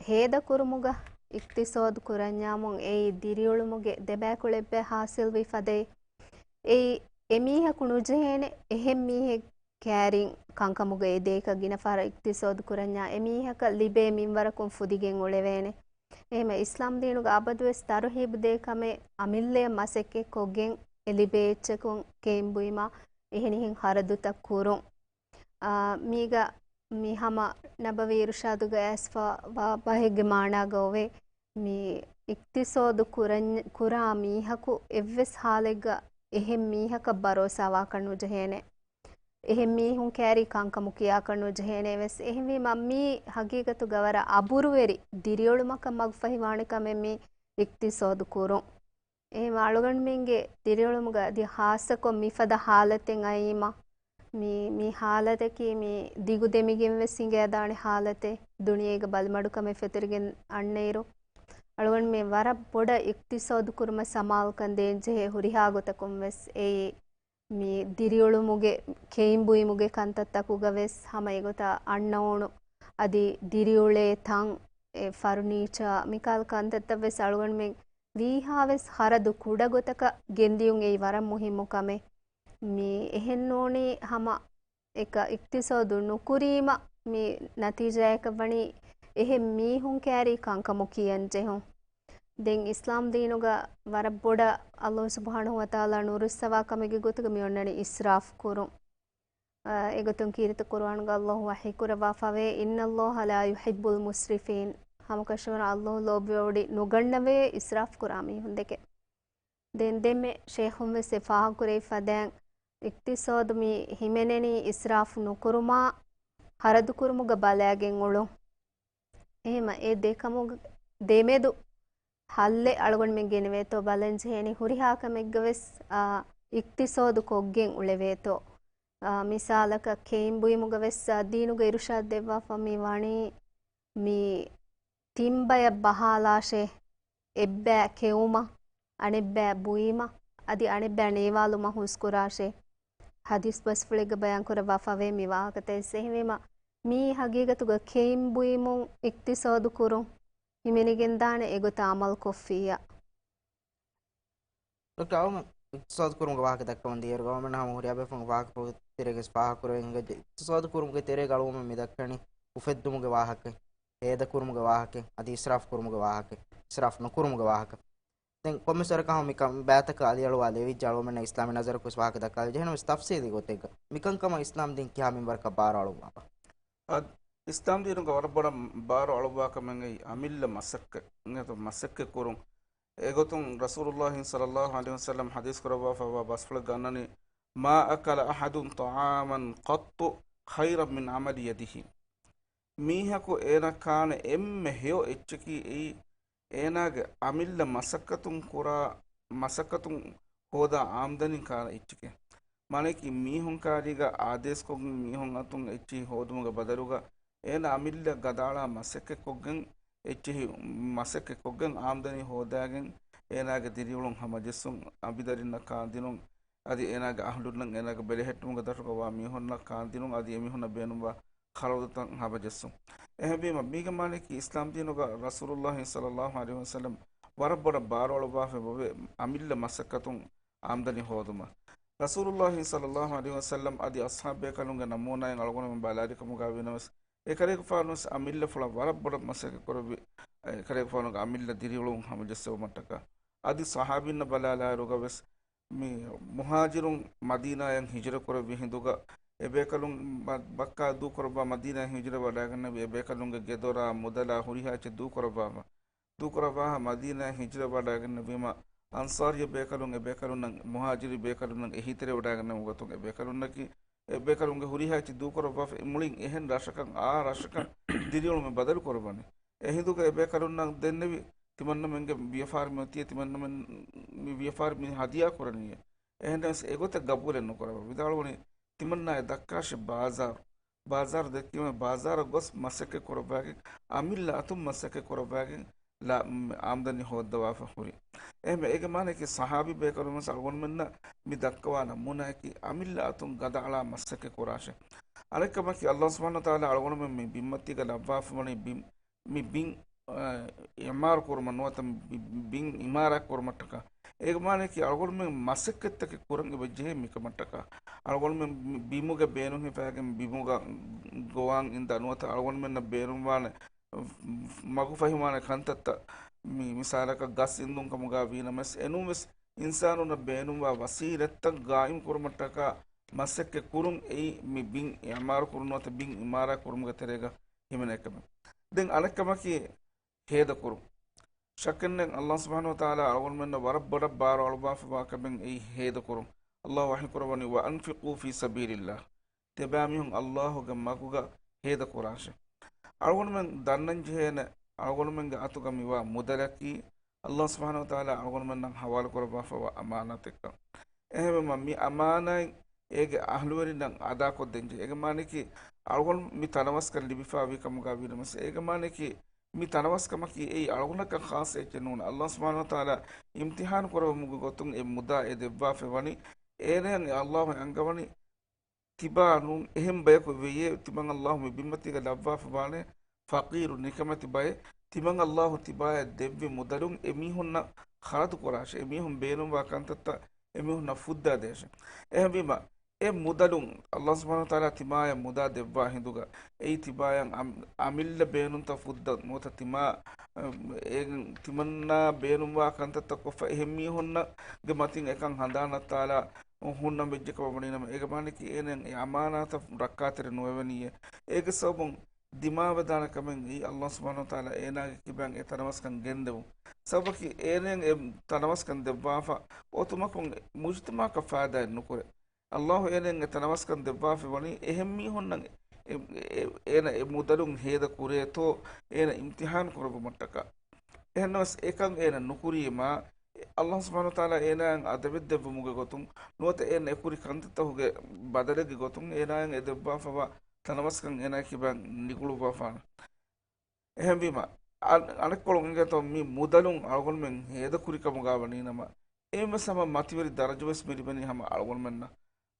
ހޭދަ ކުރުމުގަ އިޤްތިޞާދު ކުރަންޏާމުން އެއީ ދިރިއުޅުމުގެ ދެބައިކުޅައެއްބައި ޙާޞިލްވި ފަދައި. އެއީ އެ މީހަކު ނުޖެހޭނެ އެހެން މީހެއް ކައިރިން ކަންކަމުގައި ދޭކަށް ގިނަ ފަހަރަށް އިޤްތިޞާދު ކުރަންޏާ އެމީހަކަށް ލިބޭ މިންވަރަކުން ފުދިގެން އުޅެވޭނެ. އެހެމަ އިސްލާމް ދީނުގަ އަބަދުވެސް ތަރުހީބު ދޭ ކަމެއް އަމިއްލައަށް މަސައްކަތް ކޮށްގެން އެ ލިބޭ އެއްޗަކުން ކެއިން ބުއިމާ އެހެނިހެން ޚަރަދުތައް ކުރުން. އާ، މީގަ މި ހަމަ ނަބަވީ އިރުޝާދުގަ އައިސްފަ ވާ ބަހެއްގެ މާނާގަ އޮވޭ. މި އިޤްތިޞާދު ކުރަން-، ކުރާ މީހަކު އެއްވެސް ޙާލެއްގަ އެހެން މީހަކަށް ބަރޯސާވާކަށް ނުޖެހޭނެ. އެހެން މީހުން ކައިރީ ކަންކަމު ކިޔާކަށް ނުޖެހޭނެ ވެސް. އެހެންވީމަ މީ ހަގީގަތުގަ ވަރަށް އަބުރުވެރި ދިރިއުޅުމަކަށް މަގުފަހިވާނެ ކަމެއް މި އިޤްތިޞާދު ކުރުން. އެހެން އަޅުގަނޑުމެންގެ ދިރިއުޅުމުގަ އަދި ޚާއްޞަކޮށް މިފަދަ ޙާލަތެއް އައީމަ، މި، މި ޙާލަތަކީ މި ދިގު ދެމިގެން ވެސް ހިނގައިދާނެ ޙާލަތެއް. ދުނިޔޭގަ ބަލިމަޑުކަމެއް ފެތުރިގެން އަންނައިރު، އަޅުގަނޑުމެން ވަރަށް ބޮޑަށް އިޤްތިޞާދު ކުރުމަށް ސަމާލުކަން ދޭންޖެހޭ ހުރިހާ ގޮތަކުން ވެސް އެއީ، މި ދިރިއުޅުމުގެ ކެއިން ބުއިމުގެ ކަންތައްތަކުގަ ވެސް ހަމަ އެގޮތަށް އަންނައުނު އަދި ދިރިއުޅޭ ތަން، އެ ފަރުނީޗާ މިކަހަލަ ކަންތައްތައް ވެސް އަޅުގަނޑުމެން ވީހާވެސް ޚަރަދު ކުޑަ ގޮތަކަށް ގެންދިޔުން އެއީ ވަރަށް މުހިއްމު ކަމެއް. މި އެހެންނޫނީ ހަމަ އެކަ އިޤްތިޞާދު ނުކުރީމަ މި ނަތީޖާއަކަށް ވަނީ އެހެން މީހުން ކައިރީ ކަންކަމު ކިޔަން ޖެހުން. ދެން އިސްލާމް ދީނުގަ ވަރަށް ބޮޑަށް ﷲ ސުބްޙާނަހޫ ވަތަޢާލާ ނުރުއްސަވާ ކަމެއްގެ ގޮތުގަ މި އޮންނަނީ އިސްރާފް ކުރުން. އާ، އެގޮތުން ކީރިތި ޤުރުއާންގަ ﷲ ވަޙީ ކުރައްވާފަވޭ، إن الله لا يحب المسرفين. ހަމަކަށަވަރުން ﷲ ލޯބިވެވޮޑި ނުގަންނަވޭ އިސްރާފް ކުރާ މީހުން ދެކެ. ދެން ދެންމެ ޝޭޚުން ވެސް އެ ފާހަގަކުރެވި ފަދައިން، އިޤްތިޞާދު މި ހިމެނެނީ އިސްރާފް ނުކުރުމާ، ޚަރަދުކުރުމުގަ ބަލައިގެން އުޅުން. އެހެމަ އެ ދެކަމުގެ ދެމެދު ޙައްލެއް އަޅުގަނޑުމެން ގެނެވޭތޯ ބަލަން ޖެހޭނީ ހުރިހާ ކަމެއްގަ ވެސް، އާ، އިޤްތިޞާދު ކޮށްގެން އުޅެވޭތޯ. އާ، މިސާލަކަށް ކެއިން ބުއިމުގަ ވެސް، އާ، ދީނުގެ އިރުޝާދު ދެއްވާފަ މި ވަނީ މި ތިން ބަޔަށް ބަހާލާށޭ، އެއްބައި ކެއުމަށް، އަނެއްބައި ބުއީމަށް، އަދި އަނެއްބައި ނޭވާލުމަށް ހުސްކުރާށޭ. ޙަދީޘް ބަސްފުޅެއްގަ ބަޔާންކުރައްވާފަވޭ މި ވާހަކަތައް އެސް. އެހެންވީމަ، މީ ޙަޤީޤަތުގަ ކެއިން ބުއިމުން އިޤްތިޞާދު ކުރުން ހިމެނިގެންދާނެ އެގޮތަށް ޢަމަލު ކޮށްފިއްޔާ. ޑޮކްޓަރ އަޅުގަނޑު އިޤްތިޞާދު ކުރުމުގެ ވާހަކަ ދައްކަމުން ދިޔައިރު ގަވަމެންޓް ހަމަ ހުރިހާ ބޭފުޅުން ވާހަކަ ތެރޭގަ ފާހަގަކުރެވެން އެނގެއްޖެ. އިޤްތިޞާދު ކުރުމުގެ ތެރޭގަ އަޅުގަނޑު މި ދައްކަނީ އުފެއްދުމުގެ ވާހަކަ، ހޭދަ ކުރުމުގެ ވާހަކަ، އަދި އިސްރާފް ކުރުމުގެ ވާހަކަ، އިސްރާފް ނުކުރުމުގެ ވާހަކަ. ދެން ކޮންމެސް ވަރަކަށް ހަމަ މިކަން ބައިތަކަށް އަލިއަޅުވާލެވިއްޖެ އަޅުގަނޑުމެންނަށް އިސްލާމީ ނަޒަރަކުވެސް ވާހަކަ ދައްކާލި ޖެހެނަމަސް ތަފްސީލީ ގޮތެއްގަ. މިކަންކަމަށް އިސްލާމް ދީން ކިހާ މިންވަރަކަށް ބާރު އަޅުއްވާފަ؟ އަދި އިސްލާމް ދީނުގަ ވަރަށް ބޮޑަށް ބާރު އަޅުއްވާ ކަމެއްގައި އަމިއްލަ މަސައްކަތް، އިނގޭތޯ މަސައްކަތް ކުރުން. އެގޮތުން ރަސޫލުﷲ ޞައްލަﷲ ޢަލައިހި ވަސައްލަމް ޙަދީޘް ކުރައްވާފައިވާ ބަސްފުޅެއްގަ އަންނަނީ، ما أكل أحد طعاما قط خيرا من عمل يده. މީހަކު އޭނަ ކާނެ އެންމެ ހެޔޮ އެއްޗަކީ އެއީ، އޭނާގެ އަމިއްލަ މަސައްކަތުން ކުރާ، މަސައްކަތުން ހޯދާ އާމްދަނީ ކާނެ އެއްޗެކޭ. މާނައަކީ މީހުން ކާރީގަ އާދޭސްކޮށްގެން މީހުން އަތުން އެއްޗެހި ހޯދުމުގެ ބަދަލުގަ، އޭނަ އަމިއްލަ ގަދައަޅާ މަސައްކަތްކޮށްގެން، އެއްޗެހި މަސައްކަތްކޮށްގެން އާމްދަނީ ހޯދާގެން، އޭނާގެ ދިރިއުޅުން ހަމަޖެއްސުން، އަނބިދަރިންނަށް ކާންދިނުން، އަދި އޭނާގެ އަހުލުންނަށް، އޭނާގެ ބެލެހެއްޓުމުގެ ދަށުގަ ވާ މީހުންނަށް ކާންދިނުން، އަދި އެމީހުންނަށް ބޭނުންވާ ޚަރަދުތައް ހަމަޖެއްސުން. އެހެންވީމަ، މީގެ މާނައަކީ އިސްލާމް ދީނުގަ ރަސޫލުﷲ ޞައްލަﷲ ޢަލައިހި ވަސައްލަމް ވަރަށް ބޮޑަށް ބާރުއަޅުއްވާފައި އޮވޭ އަމިއްލަ މަސައްކަތުން އާމްދަނީ ހޯދުމަށް. ރަސޫލުﷲ ޞައްލަﷲ ޢަލައިހި ވަސައްލަމް އަދި އަޞްޙާބު ބޭކަލުންގެ ނަމޫނާއިން އަޅުގަނޑުމެން ބަލާލިކަމުގަ ވީނަމަވެސް، އެކަލޭގެފާނުވެސް އަމިއްލަފުޅަށް ވަރަށް ބޮޑަށް މަސައްކަތްކުރެއްވި، އެކަލޭގެފާނުގެ އަމިއްލަ ދިރިއުޅުން ހަމަޖެއްސެވުމަށްޓަކާ. އަދި ޞަޙާބީންނަށް ބަލާލާއިރުގަވެސް، މި މުހާޖިރުން މަދީނާއަށް ހިޖުރަކުރެއްވި ހިނދުގަ، އެބޭކަލުން މަ-، މައްކާ ދޫކުރައްވާ މަދީނާއަށް ހިޖުރަވަޑައިގެންނެވި އެބޭކަލުންގެ ގެދޮރާ މުދަލާ ހުރިހާ އެއްޗެއް ދޫކުރައްވާފަ، ދޫކުރައްވާފަ މަދީނާއަށް ހިޖުރަވަޑައިގެންނެވީމަ، އަންޞާރީ ބޭކަލުން އެބޭކަލުންނަށް، މުހާޖިރީ ބޭކަލުންނަށް އެހީތެރިވަޑައިގެންނެވުމުގެ ގޮތުން އެބޭކަލުންނަކީ، އެބޭކަލުންގެ ހުރިހާ އެއްޗެއް ދޫކުރައްވާފަ މުޅިން އެހެން ރަށަކަށް އާ ރަށަކަށް ދިރިއުޅުމެއް ބަދަލުކުރައްވަނީ. އެހިނދުގަ އެބޭކަލުންނަށް ދެންނެވި ތިމަންނަމެންގެ ވިޔަފާރި މި އޮތީ ތިމަންނަމެން މި ވިޔަފާރި މި ހަދިޔާ ކުރަނީއޭ. އެހެންނަމަވެސް އެގޮތަށް ގަބޫލެއް ނުކުރައްވާ. ވިދާޅުވަނީ ތިމަންނާއަށް ދައްކާށޭ ބާޒާރު. ބާޒާރު ދެއްކީމަ ބާޒާރަށް ގޮސް މަސައްކަތް ކުރައްވާގެން، އަމިއްލަ އަތުން މަސައްކަތް ކުރައްވާގެން ލާ-، އާމްދަނީ ހޯއްދަވާފަ ހުރި. އެހެންވެ، އޭގެ މާނައަކީ ޞަޙާބީ ބޭކަލުން ވެސް އަޅުގަނޑުމެންނަށް މި ދައްކަވާ ނަމޫނާއަކީ އަމިއްލަ އަތުން ގަދައަޅާ މަސައްކަތް ކުރާށޭ. އަނެއްކަމަކީ، ﷲ ސުބްޙާނަހޫ ވަތަޢާލާ އަޅުގަނޑުމެން މި ބިންމަތީގަ ލައްވާފަ ވަނީ ބިން، މި ބިން، އަ، އިޢުމާރު ކުރުމަށް ނުވަތަ ބި-، ބިން އިމާރާތް ކުރުމަށްޓަކާ. އޭގެ މާނައަކީ އަޅުގަނޑުމެން މަސައްކަތްތަކެއް ކުރަން އެބަޖެހޭ މިކަމަށްޓަކާ. އަޅުގަނޑުމެން މި ބިމުގެ ބޭނުން ހިފާގެން ބިމުގަ ގޮވާން އިންދާ ނުވަތަ އަޅުގަނޑުމެންނަށް ބޭނުންވާނެ މަގު ފަހިވާނެ ކަންތައްތައް މި މިސާލަކަށް ގަސް އިންދުން ކަމުގަ ވީނަމަވެސް އެނޫންވެސް އިންސާނުންނަށް ބޭނުންވާ ވަސީލަތްތައް ގާއިމް ކުރުމަށްޓަކާ މަސައްކަތް ކުރުން އެއީ މި ބިން އިޢުމާރު ކުރުން ނުވަތަ ބިން އިމާރާތް ކުރުމުގެ ތެރޭގަ ހިމެނޭ ކަމެއް. ދެން އަނެއްކަމަކީ ހޭދަކުރުން. ޝައްކެއްނެތް ﷲ ސުބްޙާނަހޫ ވަތަޢާލާ އަޅުގަނޑުމެންނަށް ވަރަށް ބޮޑަށް ބާރު އަޅުއްވާފަވާ ކަމެއް އެއީ ހޭދަކުރުން. ﷲ ވަޙީކުރައްވަނީ، "وأنفقوا في سبيل الله." ތިޔަބައިމީހުން ﷲގެ މަގުގަ ހޭދަކުރާށޭ. އަޅުގަނޑުމެން ދަންނަންޖެހޭނެ އަޅުގަނޑުމެންގެ އަތުގަ މިވާ މުދަލަކީ ﷲ ސުބްޙާނަހޫ ވަތަޢާލާ އަޅުގަނޑުމެންނަށް ޙަވާލުކުރައްވާފަވާ އަމާނާތެއްކަން. އެހެންވީމަ މި އަމާނާތް އޭގެ އަހްލުވެރިންނަށް އަދާކޮށްދޭންޖެހޭ. އޭގެ މާނައަކީ އަޅުގަނޑު މި ތަނަވަސްކަން ލިބިފާވީ ކަމުގަ ވީނަމަވެސް އޭގެ މާނައަކީ މި ތަނަވަސްކަމަކީ އެއީ އަޅުގަނޑަކަށް ޚާއްޞަ އެއްޗެއް ނޫން. ﷲ ސުބްޙާނަހޫ ވަތަޢާލާ އިމްތިޙާނު ކުރެއްވުމުގެ ގޮތުން އެ މުދާ އެ ދެއްވާފައި ވަނީ އޭނަޔަށް އެ ﷲ އެންގަވަނީ ތިބާ ނޫން އެހެން ބަޔަކު ވެޔޭ ތިމަން ﷲ މި ބިންމަތީގަ ލައްވާފަ ވާނެ ފަޤީރު ނިކަމެތި ބައެއް ތިމަން ﷲ ތިބާޔަށް ދެއްވި މުދަލުން އެމީހުންނަށް ޚަރަދު ކުރާށޭ. އެމީހުން ބޭނުންވާ ކަންތައްތައް އެމީހުންނަށް ފުއްދާ ދޭށޭ. އެހެންވީމަ އެ މުދަލުން ﷲ ސުބްޙާނަހޫ ވަތަޢާލާ ތިމާޔަށް މުދާ ދެއްވާ ހިނދުގަ އެއީ ތިބާޔަށް އަމް-، އަމިއްލަ ބޭނުންތައް ފުއްދަން ނުވަތަ ތިމާ، އަ، އޭގެން ތިމަންނާ ބޭނުންވާ ކަންތައްތައް ކޮށްފަ އެހެން މީހުންނަށް ގެ މަތިން އެކަން ހަނދާން ނައްތާލާ ހުންނަން ވެއްޖެ ކަމަށް ވަނީ ނަމަ، އޭގެ މާނައަކީ އޭނަ އެ އަމާނާތަށް ރައްކާތެރި ނުވެވެނީއޭ. އޭގެ ސަބަބުން ދިމާވެދާނެ ކަމެއް އެއީ ﷲ ސުބްޙާނަހޫ ވަތަޢާލާ އޭނާގެ ކިބައިން އެ ތަނަވަސްކަން ގެންދެވުން. ސަބަބަކީ އޭނަޔަށް އެ ތަނަވަސްކަން ދެއްވާފަ އޮތުމަކުން މުޖުތަމަޢަކަށް ފައިދާއެއް ނުކުރޭ. ﷲ އޭނަޔަށް އެ ތަނަވަސްކަން ދެއްވާފައި ވަނީ އެހެން މީހުންނަށް އެ، އެ، އޭނަ އެ މުދަލުން ހޭދަ ކުރޭތޯ އޭނަ އިމްތިޙާން ކުރެއްވުމަށްޓަކާ. އެހެންނަމަވެސް އެކަން އޭނަ ނުކުރީމާ، ﷲ ސުބްޙާނަހޫ ވަތަޢާލާ އޭނާއަށް އަދަބެއް ދެއްވުމުގެ ގޮތުން ނުވަތަ އޭނަ އެކުރި ކަންތައްތަކުގެ ބަދަލެއްގެ ގޮތުން އޭނާއަށް އެ ދެއްވާފަވާ ތަނަވަސްކަން އޭނާގެ ކިބައިން ނިގުޅުއްވާފާނެ. އެހެންވީމަ، އަ-، އަނެއްކޮޅުން އިނގޭތޯ މި މުދަލުން އަޅުގަނޑުމެން ހޭދަކުރި ކަމުގަ ވަނީނަމަ، އެއިންވެސް ހަމަ މަތިވެރި ދަރަޖަވެސް މި ލިބެނީ ހަމަ އަޅުގަނޑުމެންނަށް.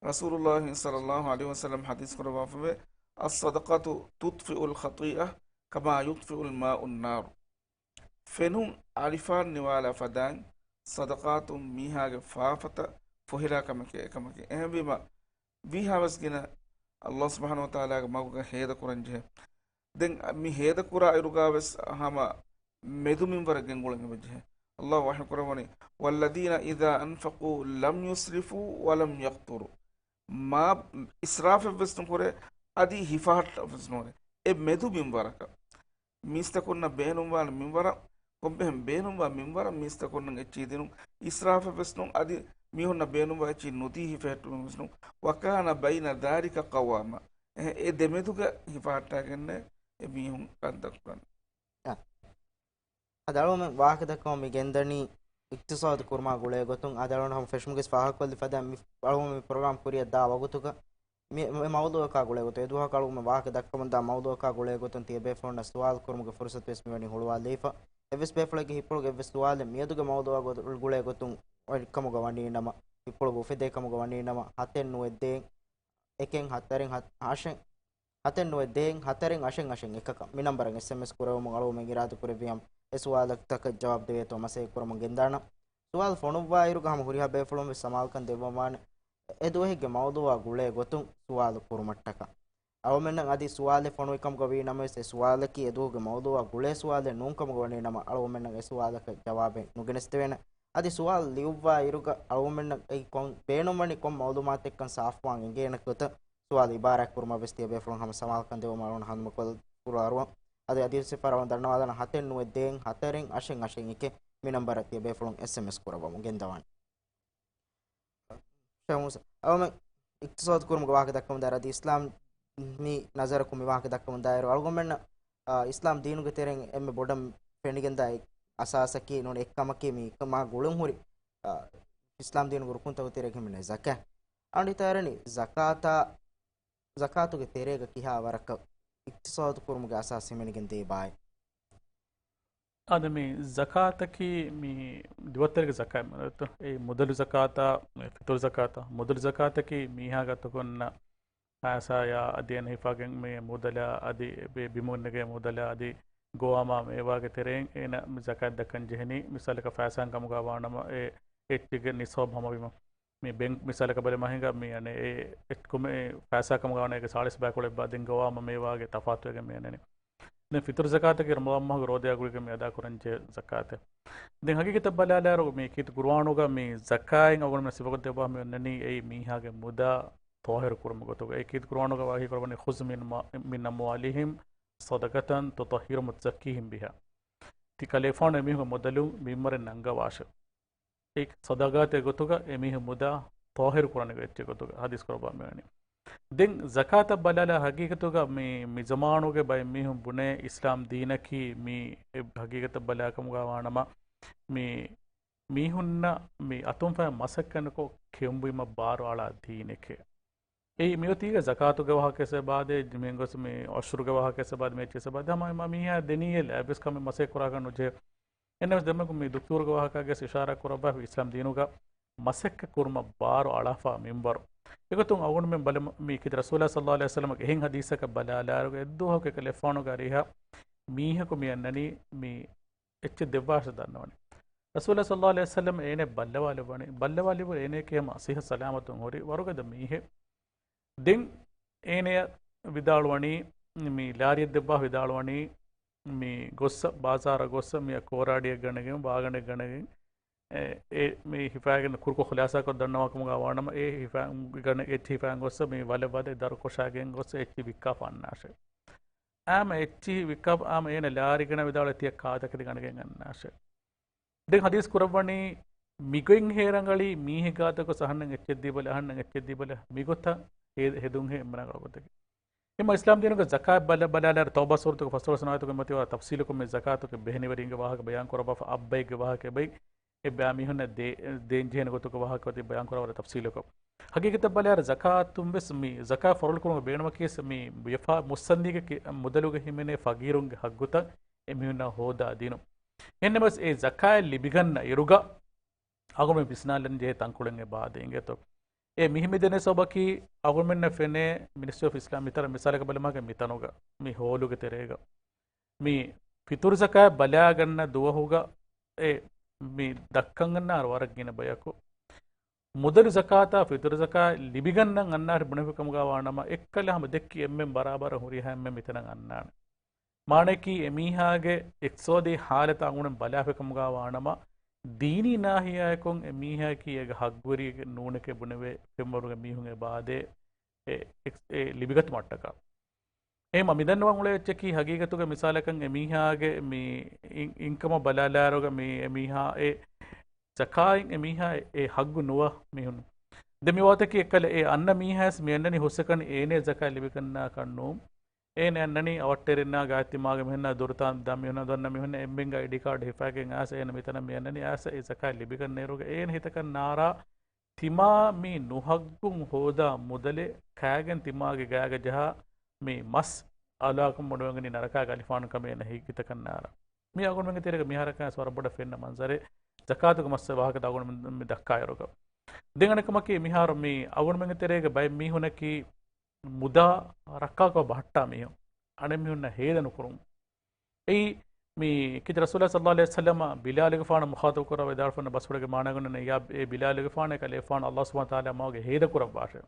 ރަސޫލުﷲ ޞައްލަﷲ ޢަލައިހި ވަސައްލަމް ޙަދީޘް ކުރައްވާފަވޭ، "الصدقة تطفئ الخطيئة كما يطفئ الماء النار." ފެނުން އަލިފާން ނިވާލާ ފަދައިން ޞަދަޤާތުން މީހާގެ ފާފަތައް ފޮހެލާ ކަމެކޭ އެކަމަކީ. އެހެންވީމަ، ވީހާވެސް ގިނަ ﷲ ސުބްޙާނަހޫ ވަތަޢާލާގެ މަގުގަ ހޭދަކުރަންޖެހޭ. ދެން މި ހޭދަކުރާ އިރުގަވެސް ހަމަ މެދު މިންވަރަށް ގެންގުޅަން އެބަޖެހޭ. ﷲ ވަޙީކުރައްވަނީ، "والذين إذا أنفقوا لم يسرفوا ولم يقتروا." މާ އިސްރާފެއްވެސް ނުކުރޭ، އަދި ހިފަހައްޓަވެސް ނުވާނެ. އެ މެދު މިންވަރަކަށް. މީސްތަކުންނަށް ބޭނުންވާނެ މިންވަރަށް، ކޮންމެހެން ބޭނުންވާ މިންވަރަށް މީސްތަކުންނަށް އެއްޗެހި ދިނުން، އިސްރާފެއްވެސް ނޫން، އަދި މީހުންނަށް ބޭނުންވާ އެއްޗެހި ނުދީ ހިފެހެއްޓުމެއްވެސް ނޫން. "وكان بين ذلك قواما." އެ، އެ ދެމެދުގަ ހިފަހައްޓާގެންނޭ އެ މީހުން ކަންތައް ކުރަން. އަ، އަދި އަޅުގަނޑުމެން ވާހަކަ ދައްކަމުން މި ގެންދަނީ އިޤްތިޞާދު ކުރުމާ ގުޅޭ ގޮތުން. އަދި އަޅުގަނޑު ހަމަ ފެށުމުގެ ފާހަގަކޮށްލި ފަދަ މި އަޅުގަނޑު މި ޕްރޮގްރާމް ކުރިއަށް ދާ ވަގުތުގަ މި، މި މައުޟޫޢަކާ ގުޅޭ ގޮތުން، އެދުވަހަކު އަޅުގަނޑު ވާހަކަ ދައްކަމުން ދާ މައުޟޫޢަކާ ގުޅޭ ގޮތުން ތިޔަބޭފުޅުންނަށް ސުވާލު ކުރުމުގެ ފުރުޞަތުވެސް މިވަނީ ހުޅުވާލައިފަ. އެއްވެސް ބޭފުޅެއްގެ ހިތްޕުޅުގެ އެއްވެސް ސުވާލެއް މިއަދުގެ މައުޟޫޢާ ގޮ-، ގުޅޭ ގޮތުން އޮތް ކަމުގަ ވަނީނަމަ، ހިތްޕުޅުގަ އުފެދޭ ކަމުގަ ވަނީނަމަ، ހަތެއް ނުވެ ދޭއް އެކެއް ހަތަރެއް ހަ-، އަށެއް، ހަތެއް ނުވެ ދޭއް ހަތަރެއް އަށެއް އަށެއް އެކަކަށް މި ނަންބަރަށް އެސްއެމްއެސް ކުރެވުމުން އަޅުގަނޑުމެން އިރާދަކުރެއްވިއްޔާ، އެ ސުވާލަކަށް ޖަވާބު ދެވޭތޯ މަސައްކަތް ކުރަމުން ގެންދާނަން. ސުވާލު ފޮނުއްވާއިރުގަ ހަމަ ހުރިހާ ބޭފުޅުން ވެސް ސަމާލުކަން ދެއްވަމާނެ، އެދުވަހެއްގެ މައުޟޫޢާ ގުޅޭ ގޮތުން ސުވާލު ކުރުމަށްޓަކާ. އަޅުގަނޑުމެންނަށް އަދި ސުވާލެއް ފޮނުވި ކަމުގަ ވީ ނަމަވެސް، އެ ސުވާލަކީ އެދުވަހުގެ މައުޟޫޢާ ގުޅޭ ސުވާލެއް ނޫން ކަމުގަ ވަނީ ނަމަ، އަޅުގަނޑުމެންނަށް އެ ސުވާލަކަށް ޖަވާބެއް ނުގެނެސްދެވޭނެ. އަދި ސުވާލު ލިޔުއްވާ އިރުގަ އަޅުގަނޑުމެންނަށް އެއީ ކޮން ބޭނުންވަނީ ކޮން މައުލޫމާތެއްކަން ސާފުވާން އެނގޭނެ ގޮތަށް ސުވާލު އިބާރާތް ކުރުމަށް ވެސް ތިޔަބޭފުޅުން ހަމަ ސަމާލުކަން ދެއްވުމަށް އަޅުގަނޑު ހަނދުމަކޮށް ފުރާރުވަން. އަދި އަދިވެސް އެއްފަހަރަށް އަޅުގަނޑު ދަންނަވާލާނަން ހަތެއް ނުވެ ދޭއް ހަތަރެއް އަށެއް އަށެއް އެކެއް މި ނަންބަރަށް ތިޔަބޭފުޅުން އެސްއެމްއެސް ކުރައްވަމުން ގެންދަވާނެ. ޝޭޚް މޫސާ، އަޅުގަނޑުމެން އިޤްތިޞާދު ކުރުމުގެ ވާހަކަ ދައްކަމުން ދާއިރު އަދި އިސްލާމް މި ނަޒަރަކުން މި ވާހަކަ ދައްކަމުން ދާއިރު އަޅުގަނޑުމެންނަށް، އާ، އިސްލާމް ދީނުގެ ތެރެއިން އެންމެ ބޮޑަށް ފެނިގެންދާ އެއް އަސާސަކީ ނޫން އެއްކަމަކީ މި މާ ގުޅުންހުރި، އާ، އިސްލާމް ދީނުގެ ރުކުންތަކުގެ ތެރޭގަ ހިމެނޭ ޒަކާތް. އަޅުގަނޑު ހިތަށް އަރަނީ ޒަކާތާ ޒަކާތުގެ ތެރޭގަ ކިހާ ވަރަކަށް އިޤްތިޞާދު ކުރުމުގެ އަސާސް ހިމެނިގެން ދޭ ބާއެއް؟ އާދެ، މި ޒަކާތަކީ މި ދުވަތެރޭގެ ޒަކާތް މަނައްތަ، އެ މުދަލު ޒަކާތާ، އެ ފިޠުރު ޒަކާތާ. މުދަލު ޒަކާތަކީ މީހާ ގާތުގަ އޮންނަ ފައިސާޔާ އަދި އޭނަ ހިފާގެން މި މުދަލާ އަދި ބި-، ބިމުން ނެގޭ މުދަލާ އަދި ގޮވާމާ މޭވާގެ ތެރެއިން އޭނަ މި ޒަކާތް ދައްކަން ޖެހެނީ. މިސާލަކަށް ފައިސާއިން ކަމުގަ ވާނަމަ އެ އެއްޗެއްގެ ނިޞާބު ހަމަވީމަ. މި ބެންކް މިސާލަކަށް ބަލަމާ ހިނގާ މި އަނެއް އެ އެއްކުމެ ފައިސާ ކަމުގަ ވާނަމަ އޭގެ ސާޅީސް ބައިކުޅަ އެއްބަ ދެން ގޮވާމަ މޭވާގެ ތަފާތުވެގެން މި އަންނަނީ. ދެން ފިޠުރު ޒަކާތަކީ ރަމަޟާން މަހުގެ ރޯދަޔާ ގުޅިގެން މި އަދާކުރަން ޖެހޭ ޒަކާތެއް. ދެން ހަގީގަތަށް ބަލާލާއިރު މި ކީރިތި ޤުރުއާނުގަ މި ޒަކާތް އަޅުގަނޑުމެން ސިފަކޮށް ދެއްވާ މި އޮންނަނީ އެއީ މީހާގެ މުދާ ޠާހިރު ކުރުމުގެ ގޮތުގަ. އެ ކީރިތި ޤުރުއާނުގަ ވަޙީ ކުރައްވަނީ، "خذ من ما-، من أموالهم صدقة تطهرهم وتزكيهم بها." ތި ކަލޭފާނު އެމީހުންގެ މުދަލުން މިންވަރެއް ނަންގަވާށެވެ. އެ ޞަދަޤާތެއް ގޮތުގަ އެމީހުން މުދާ ޠާހިރު ކުރަނިވި އެއްޗެއް ގޮތުގަ ޙަދީޘް ކުރައްވާ މިވަނީ. ދެން ޒަކާތަށް ބަލާލާ ހަގީގަތުގަ މި، މި ޒަމާނުގެ ބައެއް މީހުން ބުނޭ އިސްލާމް ދީނަކީ މި އެ ހަގީގަތަށް ބަލާކަމުގަ ވާނަމަ މި މީހުންނަށް މި އަތުން ފައި މަސައްކަތް ނުކޮށް ކެއުންބުއިމަށް ބާރު އަޅާ ދީނެކޭ. އެއީ މިއޮތީގަ ޒަކާތުގެ ވާހަކައެއް ބާދޭ، މިހެން ގޮސް މި އޮޝްރުގެ ވާހަކައެއް ބާދޭ، މި އެއްޗެއް ބާދޭ، ހަމަ މީހާ ދެނީއެއް ލައިބްވެސް ކަމެއް މަސައްކަތް ކުރާކަށް ނުޖެހޭ. އެންނަމަސް ދެންމެ މި ދުކްތޫރުގެ ވާހަކައިގެސް އިޝާރާތް ކުރައްވާފަ އިސްލާމް ދީނުގަ މަސައްކަތް ކުރުމަށް ބާރު އަޅާފަ މިންވަރު. އެގޮތުން އަޅުގަނޑުމެން ބަލަމު މި ކީރިތި ރަސޫލާ ޞައްލަﷲ ޢަލައިހި ވަސައްލަމަގެ އެހެން ޙަދީޘަކަށް ބަލާލާއިރު އެއްދުވަހަކު އެކަލޭފާނުގެ އަރިހަށް މީހަކު މި އަންނަނީ މި އެއްޗެއް ދެއްވާށޭ ދަންނަވަނީ. ރަސޫލާ ޞައްލަﷲ ޢަލައިހި ވަސައްލަމް އޭނަ ބައްލަވާލެއްވަނީ. ބައްލަވާލެއްވުރެ އޭނަޔަކީ ހަމަ ޞިއްޙަ ސަލާމަތުން ހުރި ވަރުގަދަ މީހެއް. ދެން އޭނަޔަށް ވިދާޅުވަނީ، މި ލާރިއެއް ދެއްވާ ވިދާޅުވަނީ، މި ގޮއްސަ، ބާޒާރަށް ގޮއްސަ، މިއަށް ކޯރާޑިއެއް ގަނެގެން، ވާގަނޑެއް ގަނެގެން، އެ، އެ، މި ހިފާގެން ކުރުކޮށް ޚުލާސާކޮށް ދަންނަވާކަމުގަ ވާނަމަ، އެ ހިފާ، ގަނެ، އެއްޗިހި ހިފާގެން ގޮއްސަ، މި ވަލެއް ވަދެ ދަރު ކޮށާގެން ގޮއްސަ، އެއްޗިހި ވިއްކާފަ އަންނާށޭ. އާމަ އެއްޗިހި ވިއްކާ، އާމަ އޭނަ ލާރި ގަނެ ވިދާޅު ތިޔަ ކާދަކެތި ގަނެގެން އަންނާށޭ. ދެން ޙަދީޘް ކުރައްވަނީ، މިގޮތް ހޭ ރަނގަޅީ މީހެއް ގާތަށް ގޮސް އަހަންނަށް އެއްޗެއް ދީބަލަ، އަހަންނަށް އެއްޗެއް ދީބަލަ، މިގޮތަށް ހޭ، ހެދުން ހޭ އެންމެ ރަނގަޅު ގޮތަކީ. އެމަ އިސްލާމް ދީނުގެ ޒަކާތް ބަލަ، ބަލާލާއިރު ތައުބާ ސޫރަތުގެ ފަސްދޮޅަސް ވަނަ އާޔަތުގެ މަތިވާ ތަފްޞީލުކޮށް މި ޒަކާތުގެ ބެހެނިވެރިންގެ ވާހަކަ ބަޔާން ކުރައްވާފަ، އަށް ބައެއްގެ ވާހަކަ އެބައި، އެއްބައި މީހުންނަށް ދޭ، ދޭން ޖެހޭނެ ގޮތުގެ ވާހަކަ އޮތީ ބަޔާން ކުރައްވާ ތަފްޞީލުކޮށް. ހަގީގަތަށް ބަލާއިރު ޒަކާތުން ވެސް މި ޒަކާތް ފަރުޟު ކުރުމުގެ ބޭނުމަކީ ވެސް މި ވިޔަފާ މުއްސަނދީގެ ކި، މުދަލުގަ ހިމެނޭ ފަގީރުންގެ ހައްގުތައް އެމީހުންނަށް ހޯދާ ދިނުން. އެހެންނަމަވެސް އެ ޒަކާތް ލިބިގަންނަ އިރުގަ އަޅުގަނޑުމެން ވިސްނާލަން ޖެހޭ ތަންކޮޅެއް އެބާދޭ އިނގޭތޯ. އެ މިހިމެދޭނެ ސަބަބަކީ އަޅުގަނޑުމެންނަށް ފެނޭ މިނިސްޓްރީ އޮފް އިސްލާމް މިތަނަށް މިސާލަކަށް ބަލަމާގެ މިތަނުގަ މި ހޯލުގެ ތެރޭގަ މި ފިޠުރު ޒަކާތް ބަލާގަންނަ ދުވަހުގަ އެ މި ދައްކަން އަންނާ ވަރަށް ގިނަ ބަޔަކު. މުދަލު ޒަކާތާ ފިޠުރު ޒަކާތް ލިބިގަންނަން އަންނާށޭ ބުނެފި ކަމުގަ ވާނަމަ، އެއްކަލަ ހަމަ ދެއްކި އެންމެން ބަރާބަރަށް ހުރިހާ އެންމެން މިތަނަށް އަންނާނެ. މާނައަކީ އެމީހާގެ އިޤްތިޞާދީ ޙާލަތަށް އަޅުގަނޑުމެން ބަލާފި ކަމުގަ ވާނަމަ، ދީނީ ނާހިޔާއަކުން އެމީހާއަކީ އޭގެ ހައްގުވެރިއެއް ނޫނެކޭ ބުނެވޭ ފެންވަރުގެ މީހުން އެބާދޭ އެ، އެ، އެ ލިބިގަތުމަށްޓަކާ. އެހެންމަ މިދަންނަވަން އުޅޭ އެއްޗަކީ ހަގީގަތުގަ މިސާލަކަށް އެމީހާގެ މި އިން، އިންކަމަށް ބަލާލާއިރުގަ މި އެމީހާ އެ ޒަކާތް އެމީހާ އެ ހައްގު ނުވާ މީހުން. ދެން މި ވާތަކީ އެއްކަލަ އެ އަންނަ މީހާވެސް މި އަންނަނީ ހުސްއެކަނި އޭނަ ޒަކާތް ލިބިގަންނާކަށް ނޫން. އޭނަ އަންނަނީ އަވަށްޓެރިންނާ ގާތްތިމާގެ މީހުންނާ ދުރުތާ ދާ މީހުންނާ ދޮންނަ މީހުންނާ އެންމެންގެ އައިޑީ ކާޑް ހިފާގެން އައިސް އޭނަ މިތަނަށް މި އަންނަނީ އައިސް އެ ޒަކާތް ލިބިގަންނައިރުގަ އޭނަ ހިތަކަށް ނާރާ ތިމާ މި ނުހައްގުން ހޯދާ މުދަލެއް ކާގެން ތިމާގެ ގާގަ ޖަހާ މި މަސް އަލާކަށް ބުނެވެނީ ނަރަކާގެ އަލިފާނު ކަމޭ އޭނަ ހިތަކަށް ނާރާ. މި އަޅުގަނޑުމެންގެ ތެރޭގަ މިހާރަކާ ވަރަށް ބޮޑަށް ފެންނަ މަންޒަރެއް. ޒަކާތުގެ މައްސަލަ ވާހަކަ ދާ އަޅުގަނޑުމެން މި ދައްކާއިރުގަ. ދެން އަނެއްކަމަކީ މިހާރު މި އަޅުގަނޑުމެންގެ ތެރޭގަ ބައެއް މީހުންނަކީ މުދާ ރައްކާކޮށް ބަހައްޓާ މީހުން. އަނެއް މީހުންނަށް ހޭދަ ނުކުރުން. އެއީ، މި ކީރިތި ރަސޫލާ ޞައްލަﷲ ޢަލައިހި ވަސައްލަމަ ބިލާލުގެފާނަށް މުޚާޠަބު ކުރާ ވިދާޅުވާ ބަސްފުޅުގެ މާނަ ގަންނަން، ޔާ އޭ ބިލާލުގެފާނޭ ކަލޭފާނު، ﷲ ސުބްޙާނަހޫ ވަތަޢާލާ މަގުގަ ހޭދަ ކުރައްވާށޭ.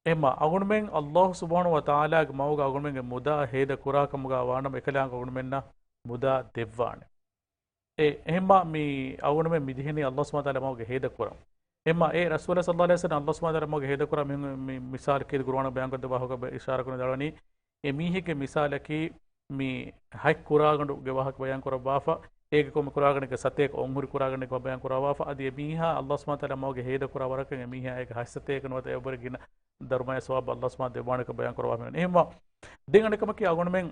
އެހެންމަ އަޅުގަނޑުމެން ﷲ ސުބްޙާނަހޫ ވަތަޢާލާގެ މަގުގަ އަޅުގަނޑުމެންގެ މުދާ ހޭދަ ކުރާ ކަމުގަ ވާނަމަ އެކަލާނގެ އަޅުގަނޑުމެންނަށް މުދާ ދެއްވާނެ. އެ، އެހެންމަ މި އަޅުގަނޑުމެން މި ޖެހެނީ ﷲ ސުބްޙާނަހޫ ވަތަޢާލާ މަގުގަ ހޭދަ ކުރަން. އެހެންމަ އެ ރަސޫލާ ޞައްލަﷲ ޢަލައިހި ވަސައްލަމް ﷲ ސުބްޙާނަހޫ ވަތަޢާލާ މަގުގަ ހޭދަ ކުރާ މީހުން މި މިސާލަކީ ޤުރުއާނު ބަޔާންކޮށްދެއްވާ ހުކުމް އިޝާރާތް ކުރަން ދާނީ. އެ މީހެއްގެ މިސާލަކީ މި ހަތް ކުރާގަނޑުގެ ވާހަކަ ބަޔާން ކުރައްވާފަ، އޭގެ ކޮންމެ ކުރާގަނޑެއްގެ ސަތޭކަ އޮންހުރި ކުރާގަނޑެއްގެ ބަޔާން ކުރައްވާފަ، އަދި އެ މީހާ ﷲ ސުބްޙާނަހޫ ވަތަޢާލާ މަގުގަ ހޭދަ ކުރާ ވަރަކަށް އެ މީހާ އޭގެ ހަތް ސަތޭކަ ނުވަތަ އެއަށްވުރެ ގިނަ ދަރުމަޔާ ސަވާބު ﷲ ސުބްޙާނަހޫ ވަތަޢާލާ ދެއްވާނެކަން ބަޔާން ކުރައްވާފަ މިވަނީ. އެހެންމަ ދެން އަނެއްކަމަކީ އަޅުގަނޑުމެން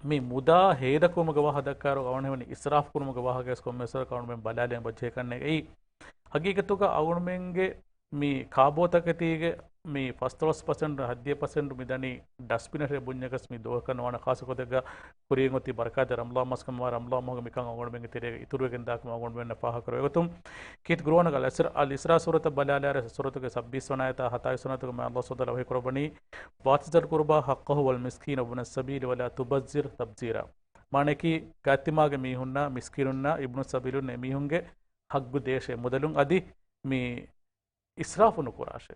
މި މުދާ ހޭދަކުރުމުގެ ވާހަކަ ދައްކާއިރު އަޅުގަނޑު ހިމެނި އިސްރާފް ކުރުމުގެ ވާހަކަވެސް ކޮންމެސް ވަރަކަށް އަޅުގަނޑުމެން ބަލާލަން އެބަޖެހޭ ކަންނޭނގެ. އެއީ ހަގީގަތުގަ އަޅުގަނޑުމެންގެ މި ކާބޯތަކެތީގެ މި ފަސްދޮޅަސް ޕަސެންޓް ހަތްދިހަ ޕަސެންޓް މި ދަނީ ޑަސްބިނަށޭ ބުންޏަކަސް މި ދުވަހަކަށް ނުވާނެ. ޚާއްޞަ ގޮތެއްގަ ކުރިޔަށް އޮތީ ބަރަކާތް ރަމަޟާން މަސް ކަމަށް ވާ ރަމަޟާން މަހުގަ މިކަން އަޅުގަނޑުމެންގެ ތެރޭގަ އިތުރުވެގެން ދާކަމަށް އަޅުގަނޑުމެންނަށް ފާހަގަކުރެވޭ ގޮތުން ކީރިތި ޤުރުއާނުގަ އަލް އިސްރާ، އަލް އިސްރާ ސޫރަތަށް ބަލާލާއިރު ސޫރަތުގެ ސައްބީސް ވަނަ އާޔަތާ ހަތާއިސް ވަނަ އާޔަތުގަ މާތް ﷲ ސުބްޙާނަހޫ ވަތަޢާލާ ވަޙީ ކުރައްވަނީ، "وَآتُوا ذَا الْقُرْبَى حَقَّهُ وَالْمِسْكِينَ وَابْنَ السَّبِيلِ وَلَا تُبَذِّرْ تَبْذِيرًا." މާނައަކީ ގާތްތިމާގެ މީހުންނާ، މިސްކީނުންނާ، އިބްނު ސަބީލުން އެމީހުންގެ ޙައްޤު ދޭށޭ މުދަލުން އަދި މި އިސްރާފު ނުކުރާށޭ.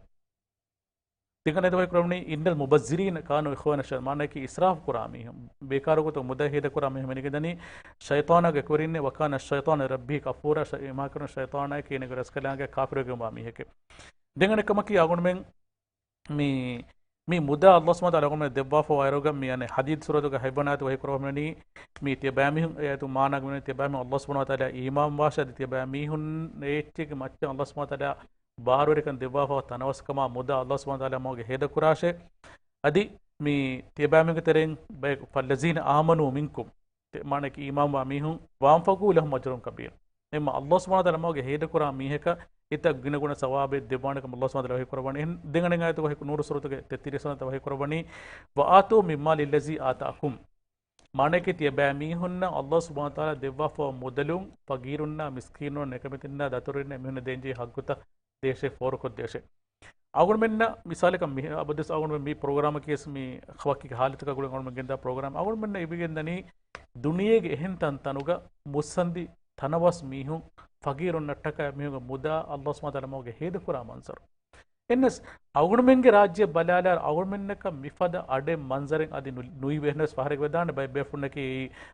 ތިގަނެ ދުވަހި ކުރަމުނީ، "إِنَّ الْمُبَذِّرِينَ كَانُوا إِخْوَانَ الشَّيَاطِينِ." މާނައަކީ އިސްރާފު ކުރާ މީހުން، ބޭކާރު ގޮތަށް މުދާ ހޭދަ ކުރާ މީހުން މިނިގެންދަނީ ޝައިޠާނާގެ އެކުވެރިންނޭ. "وَكَانَ الشَّيْطَانُ لِرَبِّهِ كَفُورًا." ޝައި-، އެމާކަރުން ޝައިޠާނާއަކީ އޭނަގެ ރަސްކަލާނގެ ކާފިރުވެގެންވާ މީހެކޭ. ދެން އަނެއްކަމަކީ އަޅުގަނޑުމެން މި، މި މުދާ ﷲ ސުބްޙާނަހޫ ވަތަޢާލާ އަޅުގަނޑުމެން ދެއްވާފަ ވާއިރުގަ މި އަނެއް ޙަދީޘް ސޫރަތުގަ ހަތްވަނަ އާޔަތު ވަޙީ ކުރައްވަމުން މި ތިޔަބައިމީހުން އެ އާޔަތު މާނާ ގަނެ ތިޔަބައިމީހުން ﷲ ސުބްޙާނަހޫ ވަތަޢާލާ އީމާން ވާށޭ އަދި ތިޔަބައިމީހުން އެ އެއްޗެއްގެ މައްޗަށް ﷲ ސުބްޙާނަހޫ ވަތަޢާލާ ބާރުވެރިކަން ދެއްވާފަ ތަނަވަސްކަމާ މުދާ ﷲ ސުބްޙާނަހޫ ވަތަޢާލާ މަގުގަ ހޭދަކުރާށޭ. އަދި މި ތިޔަބައިމީހުންގެ ތެރެއިން ބައެއް، "فَالَّذِينَ آمَنُوا مِنكُمْ." ތެ-، މާނައަކީ އީމާންވާ މީހުން، "وَأَنفَقُوا لَهُمْ أَجْرٌ كَبِيرٌ." އެމަ ﷲ ސުބްޙާނަހޫ ވަތަޢާލާ މަގުގަ ހޭދަކުރާ މީހަކަށް އެތައް ގިނަގުނަ ސަވާބެއް ދެއްވާނެކަމަށް ﷲ ސުބްޙާނަހޫ ވަތަޢާލާ ވަޙީ ކުރައްވަނީ. އެހެން ދެން އަނެއް އާޔަތު ވަޙީ، ނޫރު ސޫރަތުގެ ތެއްތިރީސް ވަނަ އާޔަތު ވަޙީ ކުރައްވަނީ، "وَآتُوا مِن مَّالِ الَّذِي آتَاكُمْ." މާނައަކީ ތިޔަބައިމީހުންނަށް ﷲ ސުބްޙާނަހޫ ވަތަޢާލާ ދެއްވާފައިވާ މުދަލުން ފަގީރުންނާ، މިސްކީނުން، ނިކަމެތިންނާ، ދަތުރުންނާ އެމީހުންނަށް ދޭންޖެހޭ ޙައްޤުތައް ދޭށޭ، ފޯރުކޮށްދޭށޭ. އަޅުގަނޑުމެންނަށް މިސާލަކަށް މި އަބަދުވެސް އަޅުގަނޑުމެން މި ޕްރޮގްރާމަކީވެސް މި ވަކި ހާލަތަކަށް ގުޅިގެން އަޅުގަނޑުމެން ގެންދާ ޕްރޮގްރާމް. އަޅުގަނޑުމެންނަށް އިވިގެންދަނީ ދުނިޔޭގެ އެހެން ތަންތަނުގަ މުއްސަނދި ތަނަވަސް މީހުން ފަގީރުންނަށްޓަކާ މީހުންގެ މުދާ ﷲ ސުބްޙާނަހޫ ވަތަޢާލާ މަގުގަ ހޭދަކުރާ މަންޒަރު. އެންނަސް އަޅުގަނޑުމެންގެ ރާއްޖެއަށް ބަލާލާއިރު އަޅުގަނޑުމެންނަކަށް މިފަދަ އަޑެއް މަންޒަރެއް އަދި ނު-، ނުއިވޭ. އެހެނަސް ފަހަރެއް ވެދާނެ ބައެއް ބޭފުޅުންނަކީ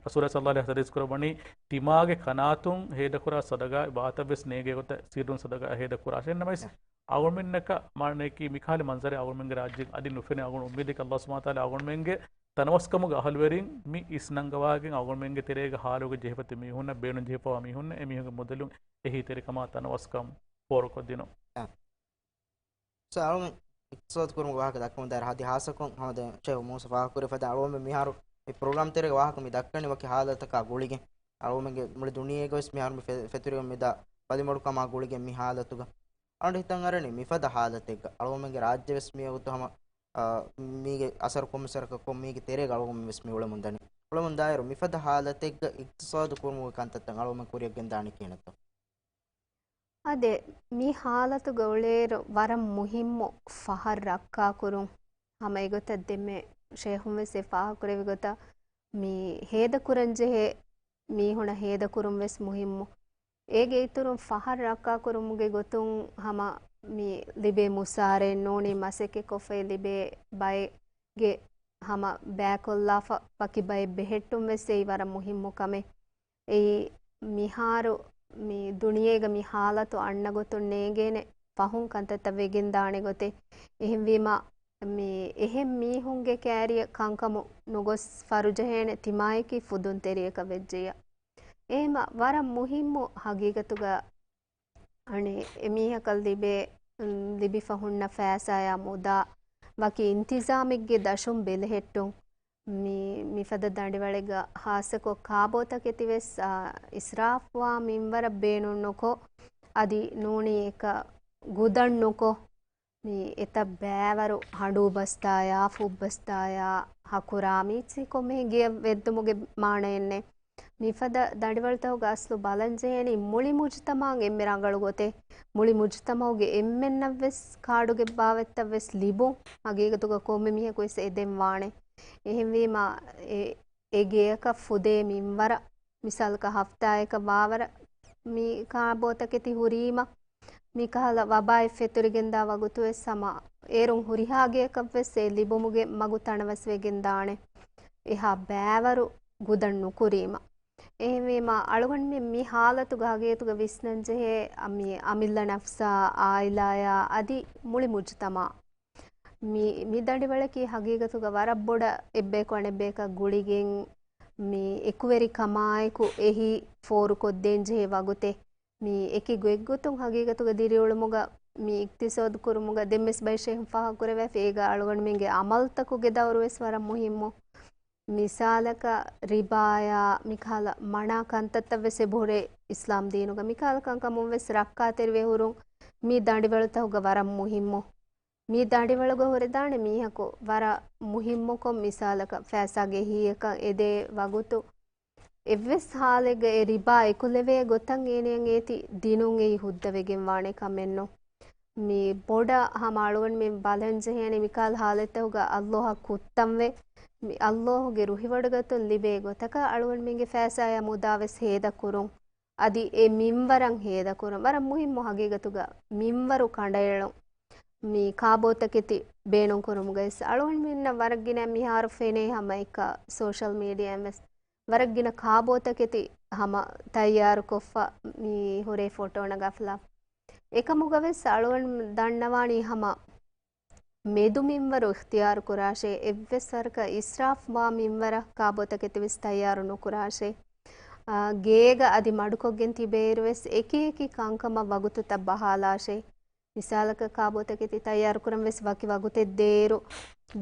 ރަސޫލާ ޞައްލަﷲ ޢަލައިހި ވަސައްލަމަ ޙަދީޘް ކުރައްވަނީ، ތިމާގެ ކަނާތުން ހޭދަކުރާ ޞަދަޤާތް ވާތައްވެސް ނޭނގޭ ގޮތަށް ސިއްރުން ޞަދަޤާ ހޭދަކުރާށޭ. އެހެންނަމަވެސް އަޅުގަނޑުމެންނަކަށް މާނައަކީ މިކަހަލަ މަންޒަރެއް އަޅުގަނޑުމެންގެ ރާއްޖެ އަދި ނުފެނޭ. އަޅުގަނޑު އުއްމީދެއް ﷲ ސުބްޙާނަހޫ ވަތަޢާލާ އަޅުގަނޑުމެންގެ ތަނަވަސްކަމުގެ އަހުލުވެރިން މި އިސްނަންގަވާގެން އަޅުގަނޑުމެންގެ ތެރޭގަ ހާލުގަ ޖެހިފަ ތި މީހުންނަށް ބޭނުން ޖެހިފައިވާ މީހުންނަށް އެމީހުންގެ މުދަލުން އެހީތެރިކަމާ ތަނަވަސްކަން ފޯރުކޮށްދިނުން. އަ. ސޯ، އަޅުގަނޑު އިޤްތިޞާދު ކުރުމުގެ ވާހަކަ ދައްކަމުން ދާއިރު އަދި ހާއްސަކޮށް ހަމަ ދެން ޝޭޚް މޫސާ ފާހަގަކުރި ފަދަ އަޅުގަނޑުމެން މިހާރު މި ޕްރޮގްރާމް ތެރޭގެ ވާހަކަ މި ދައްކަނީ ވަކި ހާލަތަކާ ގުޅިގެން. އަޅުގަނޑުމެންގެ މުޅި ދުނިޔޭގަވެސް މިހާރު މި ފެ-، ފެތުރިގެން މިދާ ބަލިމަޑުކަމާ ގުޅިގެން މި ހާލަތުގަ. އަޅުގަނޑު ހިތަށް އަރަނީ މިފަދަ ހާލަތެއްގަ އަޅުގަނޑުމެންގެ ރާއްޖެވެސް މިވަގުތު ހަމަ، އާ، މީގެ އަސަރު ކޮންމެސް ވަރަކަށް ކޮން މީގެ ތެރޭގަ އަޅުގަނޑުމެންވެސް މި އުޅެމުންދަނީ. އުޅެމުންދާއިރު މިފަދަ ހާލަތެއްގަ އިޤްތިޞާދު ކުރުމުގެ ކަންތައްތައް އަޅުގަނޑުމެން ކުރިއަށް ގެންދާނީ ކިހިނެއްތޯ؟ އާދެ، މި ހާލަތުގަ އުޅޭއިރު ވަރަށް މުހިއްމު ފަހަރު ރައްކާކުރުން. ހަމަ އެގޮތަށް ދެންމެ ޝޭޚުންވެސް އެ ފާހަގަކުރެއްވި ގޮތަށް މި ހޭދަކުރަންޖެހޭ މީހުނަށް ހޭދަކުރުންވެސް މުހިއްމު. އޭގެ އިތުރުން ފަހަރު ރައްކާކުރުމުގެ ގޮތުން ހަމަ މި ލިބޭ މުސާރައެއް ނޫނީ މަސައްކަތްކޮށްފައި ލިބޭ ބައެއްގެ ހަމަ ބައިކޮށްލާފަ ވަކި ބައެއް ބެހެއްޓުންވެސް އެއީ ވަރަށް މުހިއްމު ކަމެއް. އެއީ މިހާރު މި ދުނިޔޭގަ މި ހާލަތު އަންނަ ގޮތުން ނޭނގޭނެ ފަހުން ކަންތައްތައް ވެގެންދާނެ ގޮތެއް. އެހެންވީމަ، މި އެހެން މީހުންގެ ކައިރިއަށް ކަންކަމުން ނުގޮސް ފަރުޖެހޭނެ ތިމާޔަކީ ފުދުންތެރިޔަކަށް ވެއްޖެއްޔާ. އެހެންމަ ވަރަށް މުހިއްމު ހަގީގަތުގަ އަނެއް އެމީހަކަށް ލިބޭ، ލިބިފަ ހުންނަ ފައިސާޔާ މުދާ ވަކި އިންތިޒާމެއްގެ ދަށުން ބެލެހެއްޓުން. މި، މިފަދަ ދަނޑިވަޅެއްގަ ހާއްސަކޮށް ކާބޯތަކެތިވެސް، އާ، އިސްރާފްވާ މިންވަރަށް ބޭނުންނުކޮށް، އަދި ނޫނީ އެކަށް ގުދަން ނުކޮށް، މި އެތައް ބައިވަރު ހަނޑޫބަސްތާޔާ، ފުއްބަސްތާޔާ، ހަކުރާ މީސް ކޮންމެހެން ގެޔަށް ވެއްދުމުގެ މާނައެއްނެއް. މިފަދަ ދަނޑިވަޅުތަކުގަ އަސްލު ބަލަންޖެހޭނީ މުޅި މުޖުތަމަޢަށް އެންމެ ރަނގަޅު ގޮތެއް، މުޅި މުޖުތަމަޢުގެ އެންމެންނަށްވެސް ކާޑުގެ ބާވަތްތައްވެސް ލިބުން. ހަގީގަތުގަ ކޮންމެ މީހަކުވެސް އެދެން ވާނެ. އެހެންވީމަ، އެ، އެ ގެޔަކަށް ފުދޭ މިންވަރަށް، މިސާލަކަށް ހަފްތާއަކަށް ވާވަރަށް މި ކާބޯތަކެތި ހުރީމަ، މިކަހަލަ ވަބާއެއް ފެތުރިގެންދާ ވަގުތުވެސް ހަމަ އޭރުން ހުރިހާ ގެޔަކަށްވެސް އެ ލިބުމުގެ މަގު ތަނަވަސްވެގެންދާނެ. އެހާ ބައިވަރު ގުދަން ނުކުރީމަ. އެހެންވީމަ، އަޅުގަނޑުމެން މި ހާލަތުގަ ހަގީގަތުގަ ވިސްނަންޖެހޭ، މި އަމިއްލަ ނަފްސާ، އާއިލާޔާ، އަދި މުޅި މުޖުތަމަޢަށް. މި، މި ދަނޑިވަޅަކީ ހަގީގަތުގަ ވަރަށް ބޮޑަށް އެއްބަޔަކު އަނެއްބަޔަކަށް ގުޅިގެން، މި އެކުވެރިކަމާއެކު އެހީ ފޯރުކޮށްދޭންޖެހޭ ވަގުތެއް. މި އެކި ގޮތްގޮތުން ހަގީގަތުގަ ދިރިއުޅުމުގަ މި އިޤްތިޞާދު ކުރުމުގަ ދެންވެސް ބައި ޝޭޚު ފާހަގަކުރެވޭފި، އޭގަ އަޅުގަނޑުމެންގެ އަމަލުތަކުގެ ދައުރުވެސް ވަރަށް މުހިއްމު. މިސާލަކަށް ރިބާޔާ މިކަހަލަ މަނާ ކަންތައްތައްވެސް އެބަހުރޭ އިސްލާމް ދީނުގަ. މިކަހަލަ ކަންކަމުންވެސް ރައްކާތެރިވެ ހުރުން މި ދަނޑިވަޅުތަކުގަ ވަރަށް މުހިއްމު. މި ދަނޑިވަޅުގަ ހުރެދާނެ މީހަކު ވަރަށް މުހިއްމުކޮށް، މިސާލަކަށް ފައިސާގެ އެހީއަކަށް އެދޭ ވަގުތު އެއްވެސް ހާލެއްގަ އެ ރިބާ އެކުލެވޭ ގޮތަށް އޭނަޔަށް އޭތި ދިނުން އެއީ ހުއްދަވެގެން ވާނެ ކަމެއްނު. މި ބޮޑަށް ހަމަ އަޅުގަނޑުމެން ބަލަން ޖެހޭނެ މިކަހަލަ ހާލަތްތަކުގަ އައްލޯހަށް ކުއްތަންވެ، މި އައްލޯހުގެ ރުހިވޮޑިގަތުން ލިބޭ ގޮތަކަށް އަޅުގަނޑުމެންގެ ފައިސާޔާ މުދާވެސް ހޭދަކުރުން. އަދި އެ މިންވަރަށް ހޭދަކުރުން. ވަރަށް މުހިއްމު ހަގީގަތުގަ މިންވަރު ކަނޑައެޅުން. މި ކާބޯތަކެތި ބޭނުންކުރުމުގައި އަޅުގަނޑުމެންނަށް ވަރަށް ގިނަ މިހާރު ފެނޭ ހަމައެކަ ސޯޝަލް މީޑިއާއިން ވެސް ވަރަށް ގިނަ ކާބޯތަކެތި ހަމަ ތައްޔާރުކޮށްފަ މި ހުރޭ ފޮޓޯ ނަގާފަލާ. އެކަމުގަވެސް އަޅުގަނޑު ދަންނަވާނީ ހަމަ މެދު މިންވަރު އިޚްތިޔާރު ކުރާށޭ، އެއްވެސް ވަރަކަށް އިސްރާފް ވާ މިންވަރަށް ކާބޯތަކެތިވެސް ތައްޔާރު ނުކުރާށޭ. އާ، ގޭގަ އަދި މަޑުކޮށްގެން ތިބޭއިރުވެސް އެކި އެކި ކަންކަމަށް ވަގުތުތައް ބަހާލާށޭ. މިސާލަކަށް ކާބޯތަކެތި ތައްޔާރުކުރަން ވެސް ވަކި ވަގުތެއް ދޭއިރު،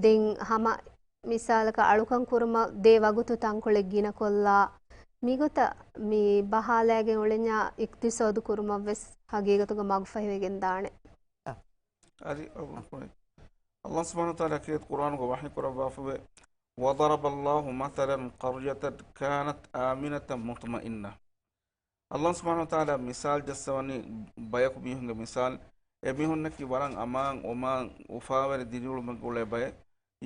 ދެން ހަމަ މިސާލަކަށް އަޅުކަން ކުރުމަށް ދޭ ވަގުތު ތަންކޮޅެއް ގިނަކޮށްލާ، މިގޮތަށް މި ބަހާލައިގެން އުޅެންޏާ އިޤްތިޞާދު ކުރުމަށް ވެސް ހަގީގަތުގަ މަގުފަހިވެގެން ދާނެ. އަދި އަﷲ ސުބްޙާނަހޫ ވަތަޢާލާ ކީރިތި ޤުރްއާނުގަ ވަޙީ ކުރައްވާފަވޭ، وضرب الله مثلا قرية كانت آمنة مطمئنة. އަﷲ ސުބްޙާނަހޫ ވަތަޢާލާ މިސާލު ޖައްސަވަނީ ބަޔަކު މީހުންގެ މިސާލު، އެމީހުންނަކީ ވަރަށް އަމާން، އޮމާން، އުފާވެރި ދިރިއުޅުމެއްގަ އުޅޭ ބައެއް.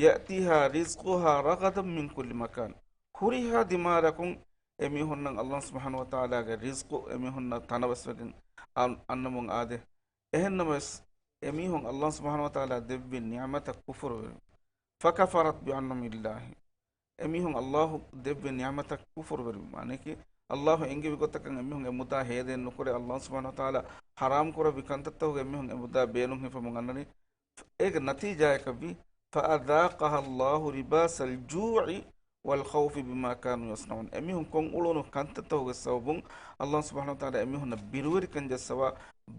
يأتيها رزقها رغدا من كل مكان. ހުރިހާ ދިމާލަކުން އެމީހުންނަށް އަﷲ ސުބްޙާނަހޫ ވަތަޢާލާގެ ރިޒްޤު އެމީހުންނަށް ތަނަވަސްވެގެން އަން-، އަންނަމުން އާދޭ. އެހެންނަމަވެސް، އެމީހުން އަﷲ ސުބްޙާނަހޫ ވަތަޢާލާ ދެއްވި ނިޢުމަތަށް ކުފުރުވެރި. فكفرت بأنعم الله. އެމީހުން އަﷲ ދެއްވި ނިޢުމަތަށް ކުފުރުވެރިވުމާ، އަނެކީ އަﷲ އެންގެވި ގޮތަކަށް އެމީހުން އެ މުދާ ހޭދައެއް ނުކުރޭ، އަﷲ ސުބްޙާނަހޫ ވަތަޢާލާ ޙަރާމް ކުރެއްވި ކަންތައްތަކުގަ އެމީހުން އެ މުދާ ބޭނުން ހިފަމުން އަންނަނީ. އޭގެ ނަތީޖާއަކަށްވީ، فأذاقها الله لباس الجوع والخوف بما كانوا يصنعون. އެމީހުން ކޮށް އުޅުނު ކަންތައްތަކުގެ ސަބަބުން އަﷲ ސުބްޙާނަހޫ ވަތަޢާލާ އެމީހުންނަށް ބިރުވެރިކަން ޖައްސަވާ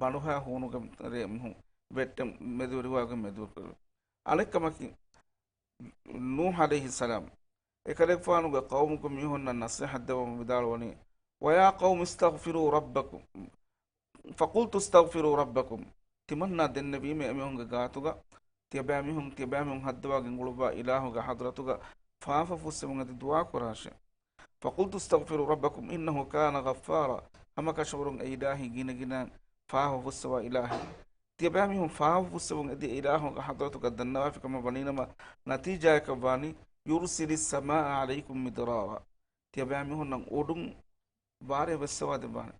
ބަނޑުހައި ހޫނުގެ ތެރޭ އެމީހުން ވެއްޓެން މެދުވެރިވާގެން މެދުވެރިކުރެވި. އަނެއްކަމަކީ، ނޫޙު ޢަލައިހިއްސަލާމް އެކަލޭގެފާނުގެ ޤައުމުގެ މީހުންނަށް ނަޞޭޙަތް ދެއްވަމުން ވިދާޅުވަނީ، ويا قوم استغفروا ربكم، فقلت استغفروا ربكم. ތިމަންނާ ދެންނެވީމޭ އެމީހުންގެ ގާތުގަ، ތިޔަބައިމީހުން، ތިޔަބައިމީހުން ހައްދަވާ ގެންގުޅުއްވާ އިލާހުގެ ޙަޟްރަތުގަ ފާފަ ފުއްސެވުން އެދި ދުޢާ ކުރާށޭ. فقلت استغفروا ربكم إنه كان غفارا. ހަމަކަށަވަރުން އެ އިލާހީ ގިނަގިނައިން ފާފަ ފުއްސަވާ އިލާހެއް. ތިޔަބައިމީހުން ފާފަ ފުއްސެވުން އެދި އެ އިލާހުގެ ޙަޟްރަތުގަ ދަންނަވާފި ކަމަށް ވަނީނަމަ، ނަތީޖާއަކަށް ވާނީ، يرسل السماء عليكم مدرارا. ތިޔަބައިމީހުންނަށް އުޑުން ބާރެއް ވެއްސަވާ ދެއްވާނެ.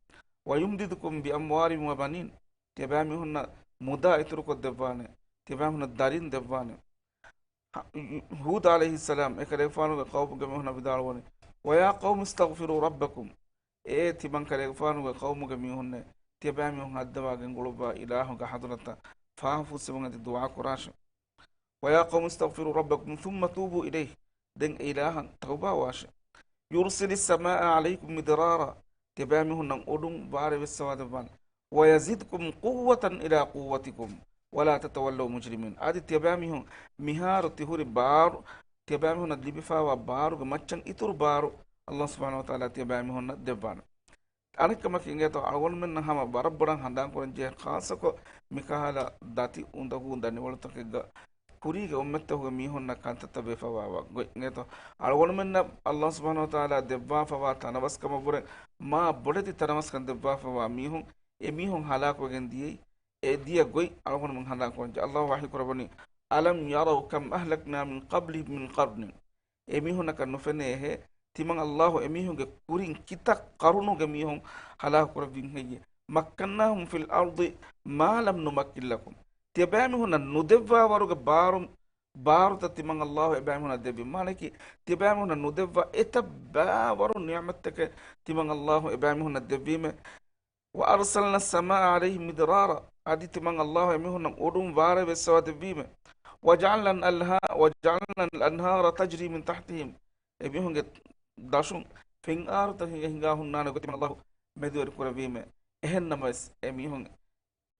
ويمددكم بأموال وبنين. ތިޔަބައިމީހުންނަށް މުދާ އިތުރުކޮށް ދެއްވާނެ. ތިޔަބައިމީހުންނަށް ދަރިން ދެއްވާނެ. ހަ-، ހޫދު ޢަލައިހިއްސަލާމް އެކަލޭގެފާނުގެ ޤައުމުގެ މީހުންނަށް ވިދާޅުވަނީ، ويا قوم استغفروا ربكم. އޭ ތިމަން ކަލޭގެފާނުގެ ޤައުމުގެ މީހުންނޭ، ތިޔަބައިމީހުން ހައްދަވާ ގެންގުޅުއްވާ އިލާހުގެ ޙަޟްރަތަށް ފާފަ ފުއްސެވުން އެދި ދުޢާ ކުރާށޭ. ويا قوم استغفروا ربكم ثم توبوا إليه. ދެން އެ އިލާހަށް ތައުބާވާށޭ. يرسل السماء عليكم مدرارا. ތިޔަބައިމީހުންނަށް އުޑުން ބާރެއް ވެއްސަވާ ދެއްވާނެ. ويزدكم قوة إلى قوتكم ولا تتولوا مجرمين. އަދި ތިޔަބައިމީހުން މިހާރު ތިހުރި ބާރު، ތިޔަބައިމީހުންނަށް ލިބިފައިވާ ބާރުގެ މައްޗަށް އިތުރު ބާރު އަﷲ ސުބްޙާނަހޫ ވަތަޢާލާ ތިޔަބައިމީހުންނަށް ދެއްވާނެ. އަނެއްކަމަކީ އިނގޭތޯ، އަޅުގަނޑުމެންނަށް ހަމަ ވަރަށް ބޮޑަށް ހަނދާން ކުރަން ޖެހޭ، ޚާއްޞަކޮށް މިކަހަލަ ދަތި އުނދަގޫ ދަނޑިވަޅުތަކެއްގަ ކުރީގެ އުއްމަތްތަކުގެ މީހުންނަށް ކަންތައްތައް ވެފަވާ ގޮތް. އިނގޭތޯ، އަޅުގަނޑުމެންނަށް އަﷲ ސުބްޙާނަހޫ ވަތަޢާލާ ދެއްވާފަވާ ތަނަވަސްކަމަށްވުރެ މާ ބޮޑެތި ތަނަވަސްކަން ދެއްވާފަވާ މީހުން، އެ މީހުން ހަލާކުވެގެން ދިޔައީ، އެ ދިޔަ ގޮތް އަޅުގަނޑުމެން ހަނދާން ކުރަން ޖެހޭ. އަﷲ ވަޙީ ކުރައްވަނީ، ألم يروا كم أهلكنا من قبلهم من قرن. އެމީހުންނަކަށް ނުފެނޭހޭ، ތިމަން އަﷲ އެމީހުންގެ ކުރިން ކިތައް ޤަރުނުގެ މީހުން ހަލާކު ކުރެއްވިން ހެއްޔޭ؟ مكناهم في الأرض ما لم نمكن لكم. ތިޔަބައިމީހުންނަށް ނުދެއްވާވަރުގެ ބާރު، ބާރުތައް ތިމަން އަﷲ އެބައިމީހުންނަށް ދެއްވީ. މާނައަކީ، ތިޔަބައިމީހުންނަށް ނުދެއްވާ އެތައް ބައިވަރު ނިޢުމަތްތަކެއް ތިމަން އަﷲ އެބައިމީހުންނަށް ދެއްވީމޭ. وأرسلنا السماء عليهم مدرارا. އަދި ތިމަން އަﷲ އެމީހުންނަށް އުޑުން ވާރޭ ވެއްސަވާ ދެއްވީމޭ. وجعلنا الأنها-، وجعلنا الأنهار تجري من تحتهم. އެމީހުންގެ ދަށުން ފެންއާރުތައް ހިނގަ ހިނގާ ހުންނާނެ ގޮތް ތިމަން އަﷲ މެދުވެރި ކުރެއްވީމޭ. އެހެންނަމަވެސް އެމީހުން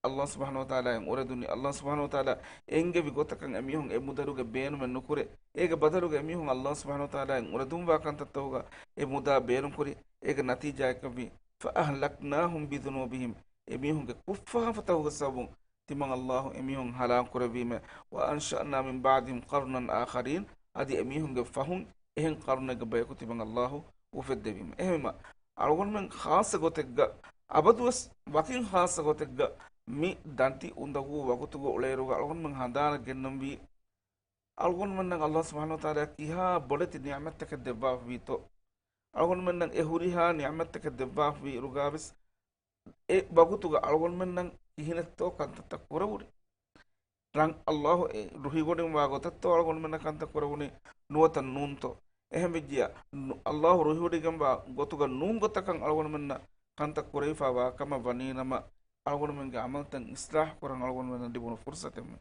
އަﷲ ސުބްޙާނަހޫ ވަތަޢާލާއިން އުރެދުނީ. އަﷲ ސުބްޙާނަހޫ ވަތަޢާލާ އެންގެވި ގޮތަކަށް އެމީހުން އެ މުދަލުގެ ބޭނުމެއް ނުކުރޭ. އޭގެ ބަދަލުގަ އެމީހުން އަﷲ ސުބްޙާނަހޫ ވަތަޢާލާއިން އުރެދުންވާ ކަންތައްތަކުގަ އެ މުދާ ބޭނުންކުރި. އޭގެ ނަތީޖާއަކަށްވީ، فأهلكناهم بذنوبهم. އެމީހުންގެ ކުށްފަހަތުފަތަކުގެ ސަބަބުން ތިމަން ﷲ އެމީހުން ހަލާކު ކުރެއްވީމޭ. وأنشأنا من بعدهم قرنا آخرين، އަދި އެމީހުންގެ ފަހުން އެހެން ޤަރުނެއްގެ ބަޔަކު ތިމަން ﷲ އުފެއްދެވީމޭ. އެހެންވީމަ، އަޅުގަނޑުމެން ޚާއްޞަ ގޮތެއްގަ، އަބަދުވެސް ވަކިން ޚާއްޞަ ގޮތެއްގަ މި ދަނޑި އުނދަގޫ ވަގުތުގަ އުޅޭއިރުގަ އަޅުގަނޑުމެން ހަނދާނަށް ގެންނަންވީ، އަޅުގަނޑުމެންނަށް ﷲ ސުބްޙާނަހޫ ވަތަޢާލާ ކިހާ ބޮޑެތި ނިޢުމަތްތަކެއް ދެއްވާފަވީތޯ. އަޅުގަނޑުމެންނަށް އެ ހުރިހާ ނިޢުމަތްތަކެއް ދެއްވާފަވިއިރުގަވެސް، އެ ވަގުތުގަ އަޅުގަނޑުމެންނަށް ކިހިނެއްތޯ ކަންތައްތައް ކުރެވުނީ؟ ރަން ﷲ އެ ރުހިވޮޑިންވާ ގޮތަށްތޯ އަޅުގަނޑުމެންނަށް ކަންތައް ކުރެވުނީ ނުވަތަ ނޫންތޯ؟ އެހެންވެއްޖިއްޔާ، ނު-، ﷲ ރުހިވޮޑިގެންވާ ގޮތުގަ ނޫން ގޮތަކަށް އަޅުގަނޑުމެންނަށް ކަންތައް ކުރެވިފައިވާ ކަމަށް ވަނީނަމަ، އަޅުގަނޑުމެންގެ ޢަމަލުތައް އިޞްލާޙު ކުރަން އަޅުގަނޑުމެންނަށް ލިބުނު ފުރުޞަތެއްމެ.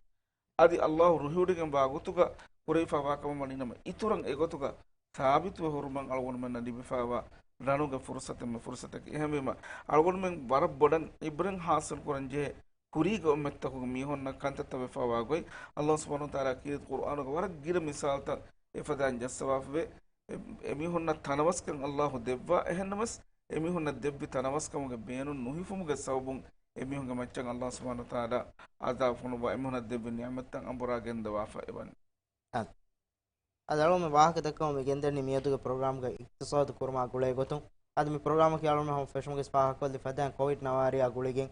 އަދި ﷲ ރުހިވޮޑިގެންވާ ގޮތުގަ ކުރެވިފައިވާ ކަމަށް ވަނީނަމަ، އިތުރަށް އެގޮތުގަ ސާބިތުވެ ހުރުމަށް އަޅުގަނޑުމެންނަށް ލިބިފައިވާ ރަނުގެ ފުރުޞަތެއްމެ ފުރުޞަތަކީ. އެހެންވީމަ، އަޅުގަނޑުމެން ވަރަށް ބޮޑަށް ޢިބްރަތް ޙާޞިލް ކުރަންޖެހޭ ކުރީގެ އުއްމަތްތަކުގެ މީހުންނަށް ކަންތައްތައް ވެފައިވާ ގޮތް ﷲ ސުބްޙާނަހޫ ވަތަޢާލާ ކީރިތި ޤުރްއާނުގަ ވަރަށް ގިނަ މިސާލުތައް އެފަދައިން ޖައްސަވާފަވޭ. އެ، އެމީހުންނަށް ތަނަވަސްކަން ﷲ ދެއްވާ، އެހެންނަމަވެސް އެމީހުންނަށް ދެއްވި ތަނަވަސްކަމުގެ ބޭނުން ނުހިފުމުގެ ސަބަބުން އެމީހުންގެ މައްޗަށް ﷲ ސުބްޙާނަހޫ ވަތަޢާލާ ޢަޛާބު ފޮނުއްވާ، އެމީހުންނަށް ދެއްވި ނިޢުމަތްތައް އަނބުރާ ގެންދަވާފަ އެވަނީ. އަދި އަޅުގަނޑުމެން ވާހަކަ ދައްކަމުން މި ގެންދަނީ މިއަދުގެ ޕްރޮގްރާމްގައި އިޤްތިޞާދު ކުރުމާ ގުޅޭ ގޮތުން. އަދި މި ޕްރޮގްރާމަކީ އަޅުގަނޑުމެން ހަމަ ފެށުމުގެ ފާހަގަކޮށްލި ފަދައިން ކޮވިޑް ނަވާރައާ ގުޅިގެން،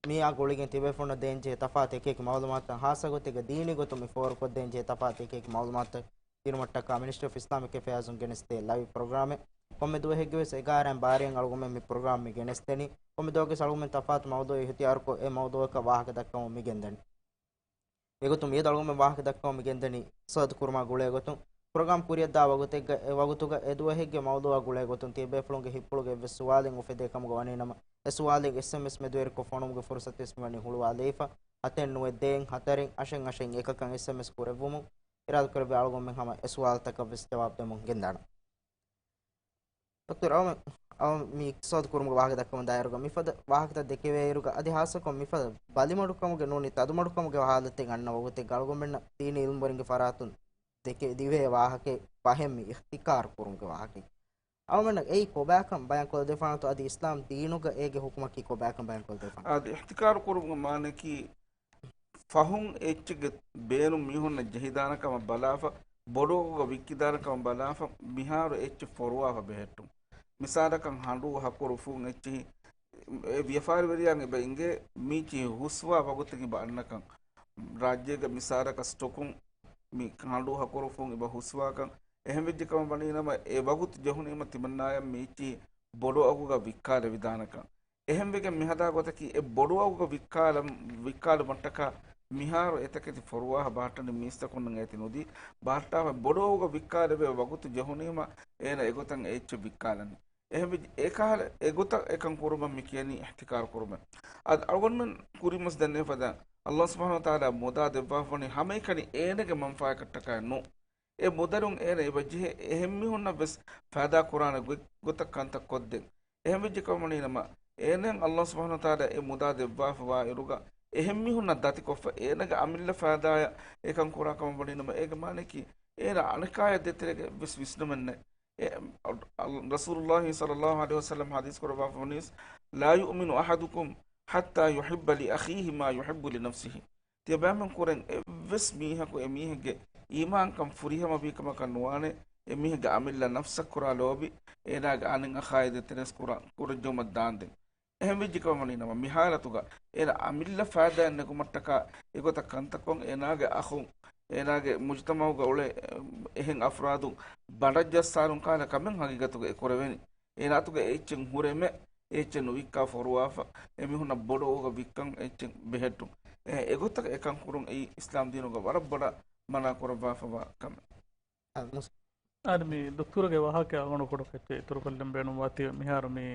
މިއާ ގުޅިގެން ތިބޭފުޅުންނަށް ދޭންޖެހޭ ތަފާތު އެކިއެކި މަޢުލޫމާތުތައް، ޚާއްޞަ ގޮތެއްގަ ދީނީ ގޮތުން މި ފޯރުކޮށްދޭންޖެހޭ ތަފާތު އެކިއެކި މަޢުލޫމާތުތައް ދިނުމަށްޓަކާ މިނިސްޓްރީ އޮފް އިސްލާމިކް އެފެއާޒުން ގެނެސްދޭ ލައިވް ޕްރޮގްރާމެއް. ކޮންމެ ދުވަހެއްގެވެސް އެގާރައިން ބާރައިން އަޅުގަނޑުމެން މި ޕްރޮގްރާމް މި ގެނެސްދެނީ. ކޮންމެ ދުވަހަކުވެސް އަޅުގަނޑުމެން ތަފާތު މައުޟޫޢެއް އިހްތިޔާރުކޮށް، އެ މައުޟޫޢަކަށް ވާހަކަ ދައްކަމުން މި ގެންދަނީ. އެގޮތުން މިއަދު އަޅުގަނޑުމެން ވާހަކަ ދައްކަމުން މި ގެންދަނީ އިޤްތިޞާދު ކުރުމާ ގުޅޭ ގޮތުން. ޕްރޮގްރާމް ކުރިއަށްދާ ވަގުތެއްގަ، އެ ވަގުތުގަ އެ ދުވަހެއްގެ މައުޟޫޢާ ގުޅޭ ގޮތުން ތިޔަބޭފުޅުންގެ ހިތްޕުޅުގަ އެއްވެސް ސުވާލެއް އުފެދޭ ކަމުގަ ވަނީނަމަ، އެ ސުވާލެއް އެސްއެމްއެސް މެދުވެރިކޮށް ފޮނުވުމުގެ ފުރުޞަތުވެސް މިވަނީ ހުޅުވާލައިފަ. ހަތެއް ނުވައެއް ދޭއް ހަތަރެއް އަށެއް އަށެއް އެކަކަށް އެސްއެމްއެސް ކުރެއްވުމުން އިރާދަކުރެއްވި އަޅުގަނޑުމެން ހަމަ އެ ސުވާލުތަކަށްވެސް ޖަވާބު ދެމުން ގެންދާނަން. ޑޮކްޓަރ އަޅުމެ-، އަޅު މި އިޤްތިޞާދު ކުރުމުގެ ވާހަކަ ދައްކަމުން ދާއިރުގަ މިފަދަ ވާހަކަތައް ދެކެވޭއިރުގަ އަދި ހާއްސަކޮށް މިފަދަ ބަލިމަޑުކަމުގެ ނޫނީ ތަދުމަޑުކަމުގެ ހާލަތެއް އަންނަ ވަގުތެއްގަ އަޅުގަނޑުމެންނަށް ދީނީ އިލްމުވެރިންގެ ފަރާތުން ދެކެ ދިވޭ ވާހަކައެއް ފަހެއް މި އިޙްތިކާރު ކުރުމުގެ ވާހަކައެއް. އަޅުމެންނަށް އެއީ ކޮބާކަން ބަޔާންކޮށްދެފާނެތޯ އަދި އިސްލާމް ދީނުގަ އޭގެ ޙުކުމަކީ ކޮބާކަން ބަޔާންކޮށްދެފާނެ؟ އަދި އިޙްތިކާރު ކުރުމުގެ މާނައަކީ ފަހުން އެއްޗެއްގެ ބޭނުން މީހުންނަށް ޖެހިދާނެ ކަމަށް ބަލާފަ، ބޮޑު އަގުގަ ވިއްކިދާނެ ކަމަށް ބަލާފަ، މިހާރު އެއްޗެއް ފޮރުވާފަ ބެހެއްޓުން. މިސާލަކަށް ހަނޑޫ ހަކުރު ފުން އެއްޗިހި އެ ވިޔަފާރިވެރިޔާއަށް އެބަ އިނގޭ މީޗިހި ހުސްވާ ވަގުތަކީ އަންނަކަން. ރާއްޖޭގެ މިސާލަކަށް ސްޓޮކުން މި ހަނޑޫ ހަކުރު ފުން އެބަ ހުސްވާކަން. އެހެންވެއްޖެ ކަމަށް ވަނީނަމަ އެ ވަގުތު ޖެހުނީމަ ތިމަންނާޔަށް މީޗިހި ބޮޑު އަގުގަ ވިއްކާލެވިދާނެކަން. އެހެންވެގެން މިހަދާ ގޮތަކީ އެ ބޮޑު އަގުގަ ވިއްކާލަ-، ވިއްކާލުމަށްޓަކާ މިހާރު އެތަކެތި ފޮރުވާފަ ބަހައްޓަނީ މީސްތަކުންނަށް އޭތި ނުދީ، ބަހައްޓާފަ ބޮޑު އަގުގަ ވިއްކާލެވޭ ވަގުތު ޖެހުނީމަ އޭނަ އެގޮތަށް އެ އެއްޗެއް ވިއްކާލަނީ. އެހެންވެ އެކަހަލަ އެގޮތަށް އެކަން ކުރުމަށް މި ކިޔަނީ އިޙްތިކާރު ކުރުމޭ. އަދި އަޅުގަނޑުމެން ކުރިންވެސް ދެންނެވި ފަދަ ﷲ ސުބްޙާނަހޫ ވަތަޢާލާ މުދާ ދެއްވާފަވަނީ ހަމައެކަނި އޭނަގެ މަންފާއަކަށްޓަކާ ނޫން. އެ މުދަލުން އޭނަ އެބަ ޖެހޭ އެހެން މީހުންނަށް ވެސް ފައިދާ ކުރާނެ ގޮތް ގޮތަށް ކަންތައް ކޮށްދޭން. އެހެން ވެއްޖެ ކަމަށް ވަނީ ނަމަ، އޭނައަށް ﷲ ސުބްޙާނަހޫ ވަތަޢާލާ އެ މުދާ ދެއްވާފަ ވާ އިރުގަ، އެހެން މީހުންނަށް ދަތިކޮށްފަ، އޭނަގެ އަމިއްލަ ފައިދާއަށް އެކަން ކުރާ ކަމަށް ވަނީ ނަމަ، އޭގެ މާނައަކީ، އޭނަ އަނެކާޔަށް ދޭތެރޭގަ އެއްވެސް ވިސްނުމެއް ނެތް. އެ، ރަސޫލުﷲ ޞައްލަﷲ ޢަލައިހި ވަސައްލަމަ ޙަދީޘް ކުރައްވާފަ ވަނީސް، لا يؤمن أحدكم حتى يحب لأخيه ما يحب لنفسه. ތިޔަބައިމީހުން ކުރެން އެއްވެސް މީހަކު އެމީހެއްގެ އީމާންކަން ފުރިހަމަވީ ކަމަކަށް ނުވާނެ، އެމީހެއްގެ އަމިއްލަ ނަފްސަށް ކުރާ ލޯބި އޭނާގެ އަނެއް އަޚާއާ ދޭތެރޭސް ކުރަ-، ކުރައްޖައުމަށް ދާންދެން. އެހެން ވެއްޖެ ކަމަށް ވަނީ ނަމަ، މި ޙާލަތުގަ އޭނަ އަމިއްލަ ފައިދާއެއް ނެގުމަށްޓަކާ އެގޮތަށް ކަންތައްކޮށް، އޭނާގެ އަޚުން، އޭނާގެ މުޖުތަމަޢުގަ އުޅޭ އެހެން އަފްރާދުން ބަނޑަށް ޖައްސާލުން ކަހަލަ ކަމެއް ހަގީގަތުގަ އެ ކުރެވެނީ. އޭނާއަތުގަ އެ އެއްޗެއް ހުރެމެ، އެ އެއްޗެއް ނުވިއްކާ ފޮރުވާފަ، އެމީހުންނަށް ބޮޑު އަގުގަ ވިއްކަން އެ އެއްޗެއް ބެހެއްޓުން. އެ، އެގޮތަށް އެކަން ކުރުން އެއީ އިސްލާމް ދީނުގަ ވަރަށް ބޮޑަށް މަނާ ކުރައްވާފަވާ ކަމެއް. އަދި މި ދޮކްތުރުގެ ވާހަކަ އަޅުގަނޑު ކުޑަކޮށް އިތުރުކޮށްލަން ބޭނުންވާތީ، މިހާރު މި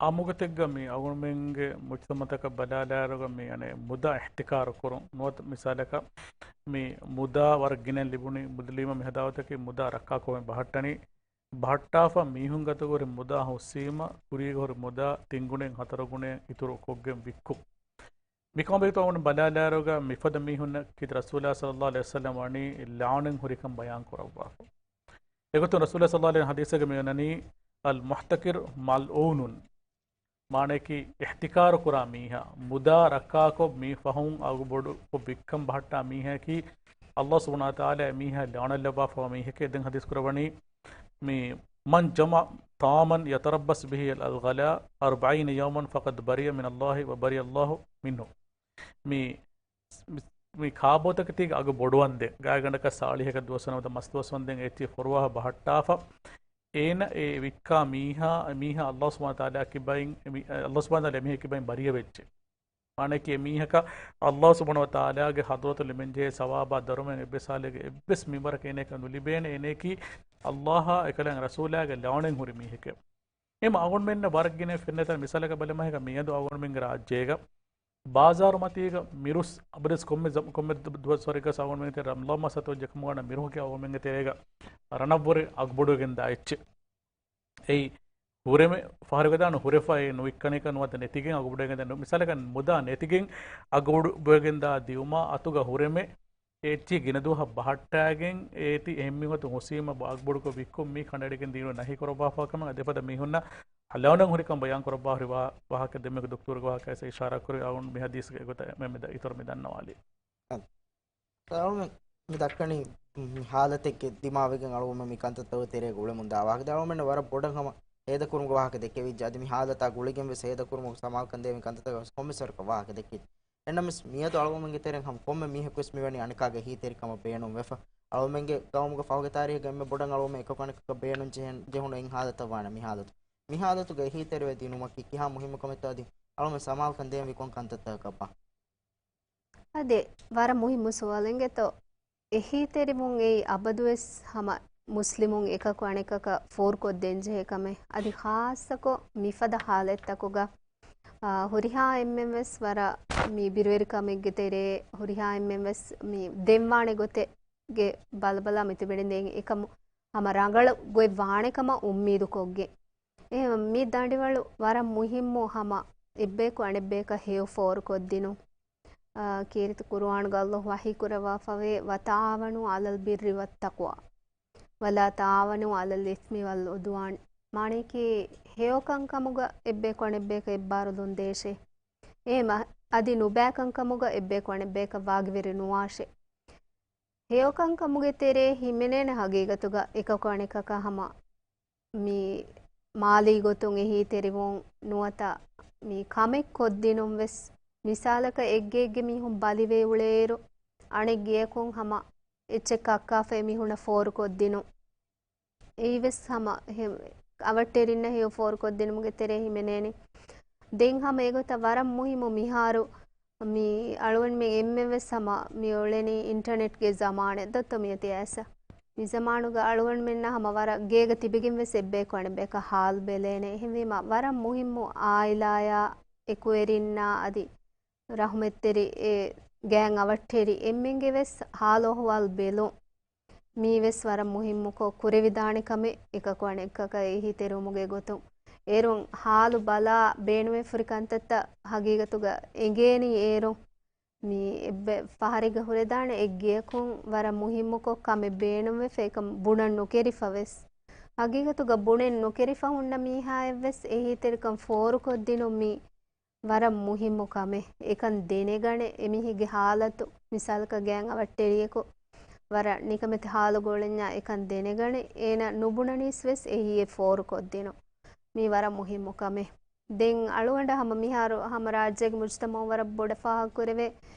އާއްމުގޮތެއްގަ މި އަޅުގަނޑުމެންގެ މުޖްތަމަޢުތަކަށް ބަލާލާއިރުގަ މި އަނެއް މުދާ އިޙްތިކާރު ކުރުން ނުވަތަ މިސާލަކަށް މި މުދާ ވަރަށް ގިނައިން ލިބުނީ މުދަލީމަ މި ހަދާ ގޮތަކީ މުދާ ރައްކާކޮށް ބަހައްޓަނީ. ބަހައްޓާފަ މީހުން ގަތުގަ ހުރި މުދާ ހުސީމަ ކުރީގަ ހުރި މުދާ ތިން ގުނައިން ހަތަރު ގުނައިން އިތުރު ކޮށްގެން ވިއްކުން. މިކަމަށް ބެހޭތޯ އަޅުގަނޑު ބަލާލާއިރުގަ މިފަދަ މީހުންނަށް ކީރިތި ރަސޫލާ ޞައްލަﷲ ޢަލައިހި ވަސައްލަމަ ވަނީ ލަޢުނަތް ހުރިކަން ބަޔާން ކުރައްވާފަ. އެގޮތުން ރަސޫލާ ޞައްލަﷲ ޢަލައިހި ޙަދީޘެއްގަ މި އޮންނަނީ، المحتقر ملعون. މާނައަކީ އިޙްތިކާރު ކުރާ މީހާ، މުދާ ރައްކާކޮށް މި ފަހުން އަގުބޮޑުކޮށް ވިއްކަން ބަހައްޓާ މީހަކީ، އައްލާހު ސުބްޙާނަހޫ ވަތަޢާލާ އެމީހާ ލަޢުނަތް ލައްވާފަވާ މީހެކޭ. ދެން ޙަދީޘް ކުރައްވަނީ، މި، "من جمع طعاما يتربص به الغلاء أربعين يوما فقد برئ من الله وبرئ الله منه." މި، މި، މި ކާބޯތަކެތީގެ އަގު ބޮޑުވަންދެން، ގާތްގަނޑަކަށް ސާޅީހަކަށް ދުވަސްވަނަ މަސްދުވަސްވަންދެން އޭތި ފޮރުވާފަ ބަހައްޓާފަ، އޭނަ އެ ވިއްކާ މީހާ، މީހާ އައްލާހު ސުބްޙާނަހޫ ވަތަޢާލާ ކިބައިން، އެ މީ-، އައްލާހު ސުބްޙާނަހޫ ވަތަޢާލާ އެމީހެއް ކިބައިން ބަރީއަވެއްޖެ. މާނައަކީ އެމީހަކަށް އައްލާހު ސުބްޙާނަހޫ ވަތަޢާލާގެ ޙަޟްރަތުން ލިބެންޖެހޭ ސަވާބާ ދަރުމައެއް އެއްވެސް ހާލެއްގަ އެއްވެސް މިންވަރަކަށް އޭނައަކަށް ނުލިބޭނެ. އޭނައަކީ އައްލާހާ އެކަލާނގެ ރަސޫލާގެ ލަޢުނަތް ހުރި މީހެކޭ. އެހެން އަޅުގަނޑުމެންނަށް ވަރަށް ގިނަ ފެންނަތާ މިސާލަކަށް ބަލަމާ މީހަކަށް މިއަދު އަޅުގަނޑުމެންގެ ރާއްޖޭގަ ބާޒާރު މަތީގަ މިރުސް އަބަދުވެސް ކޮންމެ ޒަ-، ކޮންމެ ދު-، ދުވަސްވަރެއްގަ އަޅުގަނޑުމެންގެ ތެރޭ ރަމަޟާން މަސް އަތުވެއްޖެ ކަމުގަ މިރުހަކީ އަޅުގަނޑުމެންގެ ތެރޭގަ ރަނަށްވުރެ އަގުބޮޑުވެގެން ދާ އެއްޗެއް. އެއީ ހުރެމެ ފަހަރުގަ ދާން ހުރެފަ އެ ނުވިއްކަނިކަން ނުވަތަ ނެތިގެން އަގުބޮޑުވެގެން ދާން. މިސާލަކަށް މުދާ ނެތިގެން އަގުބޮޑުވެގެން ދާ ދިއުމާ އަތުގަ ހުރެމެ އެ އެއްޗިހި ގިނަ ދުވަހަށް ބަހައްޓާގެން އޭތި އެހެންމީހުން އަތުން ހުސީމަ އަގުބޮޑުކޮށް ވިއްކުން މީ ކަނޑައެޅިގެން ދީނުން ނަހީ ކުރައްވާފަ ކަމަށް އަދި އެފަދަ މީހުންނަށް ލަޢުނަތް ހުރިކަން ބަޔާން ކުރައްވާ ހުރި ވާ-، ވާހަކަ ދެންމެ ދޮކްތުރުގެ ވާހަކަ އިޝާރާ ކުރި އަޅުގަނޑު މި ޙަދީޘްގެ ގޮތަށް މެ މި ދަ-، އިތުރަށް މި ދަންނަވާލީ. އަޅުމެން މި ދައްކަނީ މި ހާލަތެއްގެ ދިމާވެގެން އަޅުގަނޑުމެން މި ކަންތައްތަކުގެ ތެރޭގަ އުޅެމުންދާ ވާހަކަ. ދެން އަޅުގަނޑުމެންނަށް ވަރަށް ބޮޑަށް ހަމަ ހޭދަކުރުމުގެ ވާހަކަ ދެއްކެވިއްޖެ. އަދި މި ހާލަތާ ގުޅިގެން ވެސް ހޭދަކުރުމަކު ސަމާލުކަން ދޭ މި ކަންތައްތަކަށް ވެސް ކޮންމެސް ވަރަކަށް ވާހަކަ ދެއްކިއްޖެ. އެހެންނަމަވެސް މިއަދު އަޅުގަނޑުމެންގެ ތެރެއިން ހަމަ ކޮންމެ މީހަކުވެސް މިވަނީ އަނެކާގެ އެހީތެރިކަމަށް ބޭނުންވެފަ. އަޅުގަނޑުމެންގެ ގައުމުގެ ފަހުގެ ތާރީޚުގަ އެންމެ ބޮޑަށް އަޅުގަނޑުމެން އެކަކު އަނެކަކަށް ބޭނުން ޖެހެން، ޖެހުނު އެއް ހާލަތަށް ވާނެ މި ހާލަތު. މި ހާލަތުގަ އެހީތެރިވެ ދިނުމަކީ ކިހާ މުހިއްމު ކަމެއްތޯ އަދި އަޅުގަނޑުމެން ސަމާލުކަން ދޭންވީ ކޮން ކަންތައްތަކަކަށްބާ؟ އާދެ، ވަރަށް މުހިއްމު ސުވާލެއް އިނގޭތޯ. އެހީތެރިވުން އެއީ އަބަދުވެސް ހަމަ މުސްލިމުން އެކަކު އަނެކަކަށް ފޯރުކޮށްދޭންޖެހޭ ކަމެއް. އަދި ޚާއްޞަކޮށް މިފަދަ ޙާލަތްތަކުގަ، އާ، ހުރިހާ އެންމެންވެސް ވަރަށް މި ބިރުވެރިކަމެއްގެ ތެރޭ، ހުރިހާ އެންމެންވެސް މި ދެންވާނެ ގޮތެއްގެ ބަލަބަލާ މިތިބެނީ. ދެން އެކަމު ހަމަ ރަނގަޅު ގޮތް ވާނެ ކަމަށް އުއްމީދުކޮށްގެން. އެހެން މި ދަނޑިވަޅު ވަރަށް މުހިއްމު ހަމަ އެއްބަޔަކު އަނެއްބަޔަކަށް ހެޔޮ ފޯރުކޮށްދިނުން. އާ، ކީރިތި ޤުރުއާނުގަ އައްލާހު ވަޙީ ކުރައްވާފަވޭ، "وتعاونوا على البر والتقوى ولا تعاونوا على الإثم والعدوان." މާނައަކީ، ހެޔޮކަންކަމުގަ އެއްބަޔަކު އަނެއްބަޔަކަށް އެއްބާރުލުން ދޭށޭ. އެހެމަ-، އަދި ނުބައިކަންކަމުގަ އެއްބަޔަކު އަނެއްބަޔަކަށް ވާގިވެރި ނުވާށޭ. ހެޔޮކަންކަމުގެ ތެރޭ ހިމެނޭނެ ހަގީގަތުގަ އެކަކު އަނެކަކަށް ހަމަ މި މާލީ ގޮތުން އެހީތެރިވުން ނުވަތަ މި ކަމެއް ކޮށްދިނުން ވެސް، މިސާލަކަށް އެއްގެއެއްގެ މީހުން ބަލިވެ އުޅޭއިރު، އަނެއް ގެޔަކުން ހަމަ އެއްޗެއް ކައްކާފަ އެމީހުންނަށް ފޯރުކޮށްދިނުން. އެއީވެސް ހަމަ އެހެން އަވަށްޓެރިންނަށް ހެޔޮ ފޯރުކޮށްދިނުމުގެ ތެރޭ ހިމެނޭނެ. ދެން ހަމަ އެގޮތަށް ވަރަށް މުހިއްމު މިހާރު މި އަޅުގަނޑުމެން އެންމެންވެސް ހަމަ މި އުޅެނީ އިންޓަރނެޓްގެ ޒަމާނެއް ދޯ މިއޮތީ އައިސް. މި ޒަމާނުގަ އަޅުގަނޑުމެންނަށް ހަމަ ވަރަށް ގޭގަ ތިބިގެން ވެސް އެއްބަޔަކު އަނެއްބަޔަކަށް ހާލު ބެލޭނެ. އެހެންވީމަ ވަރަށް މުހިއްމު އާއިލާއާ އެކުވެރިންނާ އަދި ރަޙުމަތްތެރި އެ ގާތް އަވަށްޓެރި އެންމެންގެ ވެސް ހާލު އަހުވާލު ބެލުން. މީވެސް ވަރަށް މުހިއްމުކޮށް ކުރެވިދާނެ ކަމެއް އެކަކު އަނެކަކަށް އެހީތެރިވުމުގެ ގޮތުން. އޭރުން ހާލު ބަލާ ބޭނުމެއް ފުރި ކަންތައްތައް ހަގީގަތުގަ އެނގޭނީ އޭރުން. މީ އެއްބަ-، ފަހަރެއްގަ ހުރެދާނެ އެއްގެޔަކުން ވަރަށް މުހިއްމުކޮށް ކަމެއް ބޭނުންވެފަ އެކަން ބުނަން ނުކެރިފަ ވެސް. ހަގީގަތުގަ ބުނެއް ނުކެރިފަ ހުންނަ މީހާއެއްވެސް އެހީތެރިކަން ފޯރުކޮށްދިނުން މީ ވަރަށް މުހިއްމު ކަމެއް. އެކަން ދެނެގަނެ، އެމީހެއްގެ ހާލަތު، މިސާލަކަށް ގާތް އަވަށްޓެރިޔަކު ވަރަށް ނިކަމެތި ހާލުގަ އުޅެންޏާ އެކަން ދެނެގަނެ، އޭނަ ނުބުނަނީސް ވެސް އެހީއެއް ފޯރުކޮށްދިނުން. މީ ވަރަށް މުހިއްމު ކަމެއް. ދެން އަޅުގަނޑަށް ހަމަ މިހާރު ހަމަ ރާއްޖޭގެ މުޖުތަމަޢު ވަރަށް ބޮޑަށް ފާހަގަކުރެވޭ،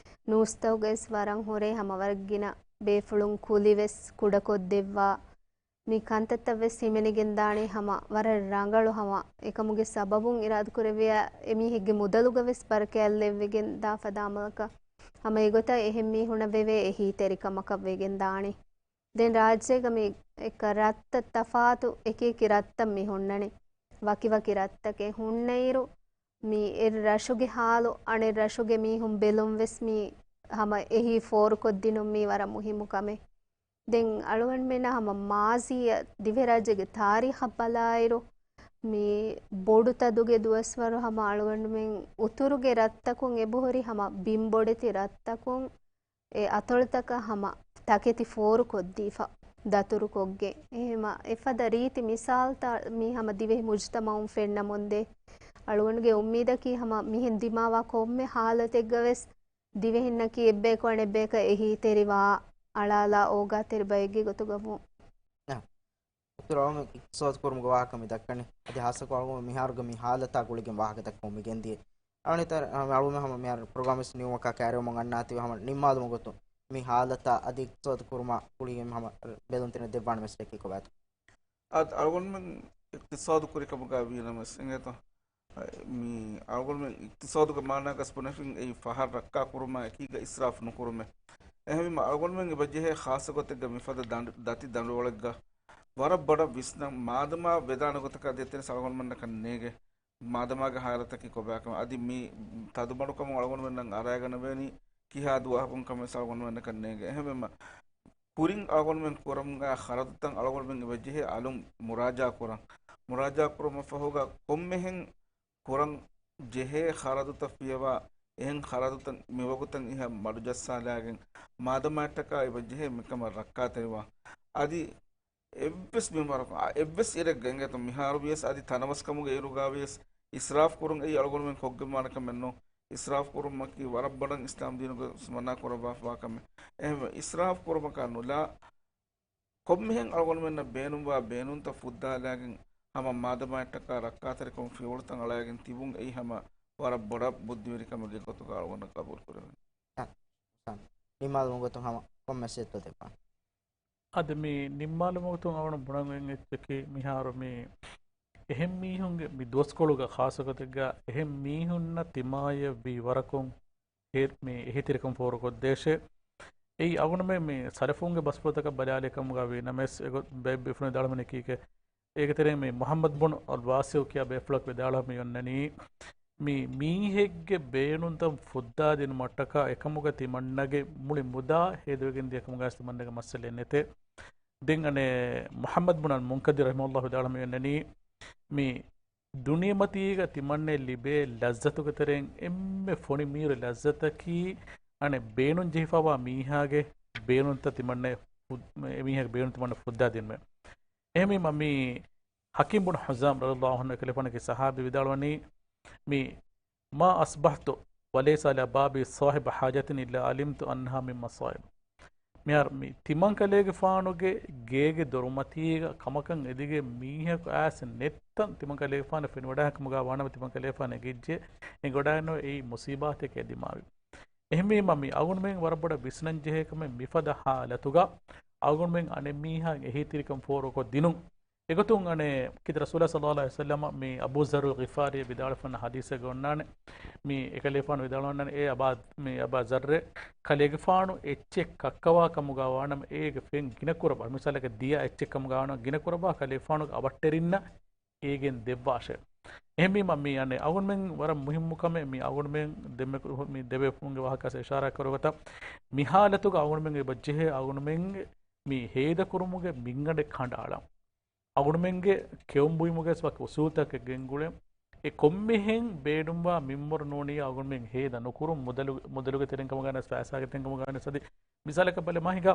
ނޫސްތަކުގައިވެސް ވަރަށް ހުރޭ ހަމަ ވަރަށް ގިނަ ބޭފުޅުން ކުލިވެސް ކުޑަކޮށްދެއްވާ، މި ކަންތައްތައް ވެސް ހިމެނިގެން ދާނީ ހަމަ ވަރަށް ރަނގަޅު ހަމަ. އެކަމުގެ ސަބަބުން އިރާދަކުރެއްވިޔާ އެމީހެއްގެ މުދަލުގަ ވެސް ބަރަކާތް ލެއްވިގެން ދާ ފަދަ ޢަމަލަކަށް. ހަމަ އެގޮތަށް އެހެން މީހުނަށް ވެވޭ އެހީތެރިކަމަކަށް ވެގެން ދާނީ. ދެން ރާއްޖޭގަ މި އެކަ ރަށްތައް ތަފާތު އެކި އެކި ރަށްތައް މި ހުންނަނީ. ވަކި ވަކި ރަށްތަކެއް ހުންނައިރު، މި އެއް ރަށުގެ ހާލު އަނެއް ރަށުގެ މީހުން ބެލުން ވެސް މީ ހަމަ އެހީ ފޯރުކޮށްދިނުން މީ ވަރަށް މުހިއްމު ކަމެއް. ދެން އަޅުގަނޑުމެންނަށް ހަމަ މާޒީއަށް ދިވެހިރާއްޖޭގެ ތާރީޚަށް ބަލާއިރު، މި ބޮޑު ތަދުގެ ދުވަސްވަރު ހަމަ އަޅުގަނޑުމެން އުތުރުގެ ރަށްތަކުން އެބަހުރި ހަމަ ބިންބޮޑެތި ރަށްތަކުން އެ އަތޮޅުތަކަށް ހަމަ ތަކެތި ފޯރުކޮށްދީފަ ދަތުރުކޮށްގެން. އެހެމަ އެފަދަ ރީތި މިސާލްތައް މީ ހަމަ ދިވެހި މުޖުތަމަޢުން ފެންނަމުންދޭ. އަޅުގަނޑުގެ އުއްމީދަކީ ހަމަ މިހެން ދިމާވާ ކޮންމެ ހާލަތެއްގަވެސް ދިވެހިންނަކީ އެއްބަޔަކު އަނެއްބަޔަކަށް އެހީތެރިވާ، އަޅާލާ އޯގާތެރި ބައެއްގެ ގޮތުގަ ވުން. ދޮކްޓަރ އަޅުގަނޑު އިޤްތިޞާދު ކުރުމުގެ ވާހަކަ މި ދައްކަނީ. އަދި ހާއްސަކޮށް އަޅުގަނޑު މިހާރުގެ މި ހާލަތާ ގުޅިގެން ވާހަކަ ދައްކަމުން މި ގެންދިޔަ. އަޅުގަނޑު މި ހަމަ މިހާރު ޕްރޮގްރާމް ވެސް ނިމުމަކާ ކައިރިވަމުން އަންނާތީވެ ހަމަ ނިންމާލުމުގެ ގޮތުން މި ހާލަތާ އަދި އިޤްތިޞާދު ކުރުމާ ގުޅިގެން ހަމަ ބެލުންތެރިން ދެއްވާނަމޭ ވެސް ދެއްކި ކޮބާތޯ؟ އަދި އަޅުގަނޑުމެން އިޤްތިޞާދު ކުރި ކަމުގަ ވީނަމަވެސް އިނގޭތޯ؟ މި އަޅުގަނޑުމެން އިޤްތިޞާދުގެ މާނާގަސް ބުނެފިން އެއީ ފަހަރު ރައްކާ ކުރުމާ އެކީގަ އިސްރާފު ނުކުރުމޭ. އެހެންވީމަ އަޅުގަނޑުމެން އެބަ ޖެހޭ ޚާއްޞަ ގޮތެއްގަ މިފަދަ ދަނޑި-، ދަތި ދަނޑުވަޅެއްގަ ވަރަށް ބޮޑަށް ވިސްނަން މާދަމާ ވެދާނެ ގޮތަކަށް ދޭތެރެސް އަޅުގަނޑުމެންނަކަށް ނޭގެ. މާދަމާގެ ހާލަތަކީ ކޮބާކަމެއް. އަދި މި ތަދުމަޑުކަމުން އަޅުގަނޑުމެންނަށް އަރައިގަނެވޭނީ ކިހާ ދުވަހަކުން ކަމެއް ވެސް އަޅުގަނޑުމެންނަކަށް ނޭގެ. އެހެންވީމަ ކުރިން އަޅުގަނޑުމެން ކުރަމުގަ ޚަރަދުތައް އަޅުގަނޑުމެން އެބަ ޖެހޭ އަލުން މުރާޖާ ކުރަން. މުރާޖާ ކުރުމަށް ފަހުގަ ކޮންމެހެން ކުރަން ޖެހޭ ޚަރަދުތައް ފިޔަވާ، އެހެން ޚަރަދުތައް މިވަގުތަށް އިހަށް މަޑުޖައްސާލާގެން މާދަމާއަށްޓަކާ އެބަ ޖެހޭ މިކަމަށް ރައްކާތެރިވާ. އަދި އެއްވެސް މިންވަރަކު، އާ، އެއްވެސް އިރެއްގަ އިނގޭތޯ މިހާރު ވިޔަސް އަދި ތަނަވަސްކަމުގެ އިރުގަ ވިޔަސް އިސްރާފް ކުރުން އެއީ އަޅުގަނޑުމެން ކޮށްގެންވާނެ ކަމެއް ނޫން. އިސްރާފް ކުރުމަކީ ވަރަށް ބޮޑަށް އިސްލާމް ދީނުގަ މަނާ ކުރައްވާފަވާ ކަމެއް. އެހެންވެ އިސްރާފް ކުރުމަކާ ނުލާ ކޮންމެހެން އަޅުގަނޑުމެންނަށް ބޭނުންވާ ބޭނުންތައް ފުއްދާލާގެން ހަމަ މާދަމާއަށްޓަކާ ރައްކާތެރިކަމުގެ ފިޔަވަޅުތައް އަޅައިގެން ތިބުން އެއީ ހަމަ ވަރަށް ބޮޑަށް ބުއްދިވެރިކަމެއްގެ ގޮތުގަ އަޅުގަނޑަށް ގަބޫލު ކުރެވެނީ. ނިންމާލުމުގެ ގޮތުން ހަމަ ކޮންމެ ސޭތު ދެއްވާނެ. އަދި މި ނިންމާލުމުގެ ގޮތުން އަޅުގަނޑު ބުނަން އެއްޗަކީ މިހާރު މި އެހެން މީހުންގެ މި ދުވަސްކޮޅުގަ ޚާއްޞަގޮތެއްގަ އެހެން މީހުންނަށް ތިމާޔަށް ވީ ވަރަކުން ހޭ-، މި އެހީތެރިކަން ފޯރުކޮށްދޭށޭ. އެއީ އަޅުގަނޑުމެން މި ސަލަފުންގެ ބަސްފުޅުތަކަށް ބަލާލި ކަމުގަ ވީ ނަމަވެސް އެގޮތް ބައެއް ބޭފުޅުން ވިދާޅުވަނީ ކީކޭ؟ އޭގެ ތެރެއިން މި މުޙައްމަދު ބުނު އަލް ވާސިޢު ކިޔާ ބޭފުޅަކު ވިދާޅުވަން މި އޮންނަނީ، މި މީހެއްގެ ބޭނުންތައް ފުއްދާދިނުމަށްޓަކާ އެކަމުގަ ތިމަންނަގެ މުޅި މުދާ ހޭދަވެގެން ދިޔަ ކަމުގައި ތިމަންނަގެ މައްސަލައެއް ނެތޭ. ދެން އަނެއް މުޙައްމަދު ބުނު އަލް މުންކަދިރު ރަޙިމަހުﷲ ވިދާޅުވަން މި އޮންނަނީ، މި ދުނިޔެމަތީގަ ތިމަންނައަށް ލިބޭ ލައްޒަތުގެ ތެރެއިން އެންމެ ފޮނި މީރު ލައްޒަތަކީ އަނެއް ބޭނުން ޖެހިފައިވާ މީހާގެ ބޭނުންތައް ތިމަންނައަށް ފު-، އެމީހާގެ ބޭނުން ތިމަންނައަށް ފުއްދާދިނުމޭ. އެހެންވީމަ މި ޙަކީމް ބުނު ޙިޒާމް ރަޟިޔަﷲ ޢަންހު ކަލޭފާނަކީ ޞަޙާބީ ވިދާޅުވަނީ، މި، "ما أصبحت وليس على بابي صاحب حاجة إلا علمت أنها من مصائب." މިހާރު މި ތިމަން ކަލޭގެފާނުގެ ގޭގެ ދޮރުމަތީގަ ކަމަކަށް އެދިގެން މީހަކު އައިސް ނެތްތަން ތިމަން ކަލޭގެފާނަށް ފެނިވަޑައި ކަމުގަ ވާނަމަ ތިމަން ކަލޭގެފާނު އެނގިއްޖެ އެނގިވަޑައިގަންނަވަ އެއީ މުޞީބާތެކޭ ދިމާވި. އެހެންވީމަ މި އަޅުގަނޑުމެން ވަރަށް ބޮޑަށް ވިސްނަން ޖެހޭ ކަމެއް މިފަދަ ޙާލަތުގަ އަޅުގަނޑުމެން އަނެއް މީހާ އެހީތެރިކަން ފޯރުކޮށް ދިނުން. އެގޮތުން އަނެއް ކީރިތި ރަސޫލާ ޞައްލަﷲ ޢަލައިހި ވަސައްލަމަ މި އަބޫ ޛައްރުލް ޣިފާރީ ވިދާޅުވެފަ އޮންނަ ޙަދީޘެއްގަ އޮންނާނެ. މި އެކަލޭފާނު ވިދާޅުވަންނާނެ، އޭ އަބާ، މި އަބާ ޛައްރޭ، ކަލޭގެފާނު އެއްޗެއް ކައްކަވާ ކަމުގަ ވާނަމަ އޭގެ ފެން ގިނަ ކުރަބާ. މިސާލަކަށް ދިޔަ އެއްޗެއް ކަމުގަ ވާނަމަ ގިނަ ކުރަބާ ކަލޭފާނުގެ އަވަށްޓެރިންނަށް އޭގެން ދެއްވާށޭ. އެހެންވީމަ މި އަނެއް އަޅުގަނޑުމެން ވަރަށް މުހިއްމު ކަމެއް މި އަޅުގަނޑުމެން ދެންމެ މި ދެބޭފުޅުންގެ ވާހަކަ އިޝާރާ ކުރިގޮތަށް މި ޙާލަތުގަ އަޅުގަނޑުމެން އެބަ ޖެހޭ އަޅުގަނޑުމެން މި ހޭދަކުރުމުގެ މިންގަނޑެއް ކަނޑައަޅަން. އަޅުގަނޑުމެންގެ ކެއުން ބުއިމުގައި ވަކި އުސޫލުތަކެއް ގެންގުޅެން. އެ ކޮންމެހެން ބޭނުންވާ މިންވަރު ނޫނީ އަޅުގަނޑުމެން ހޭދަ ނުކުރުން މުދަލު-، މުދަލުގެ ތެރެއިން ކަމުގައި ނަސް ފައިސާގެ ތެރެއިން ކަމުގައި ނަސް އަދި މިސާލަކަށް ބަލަ މަހިގަ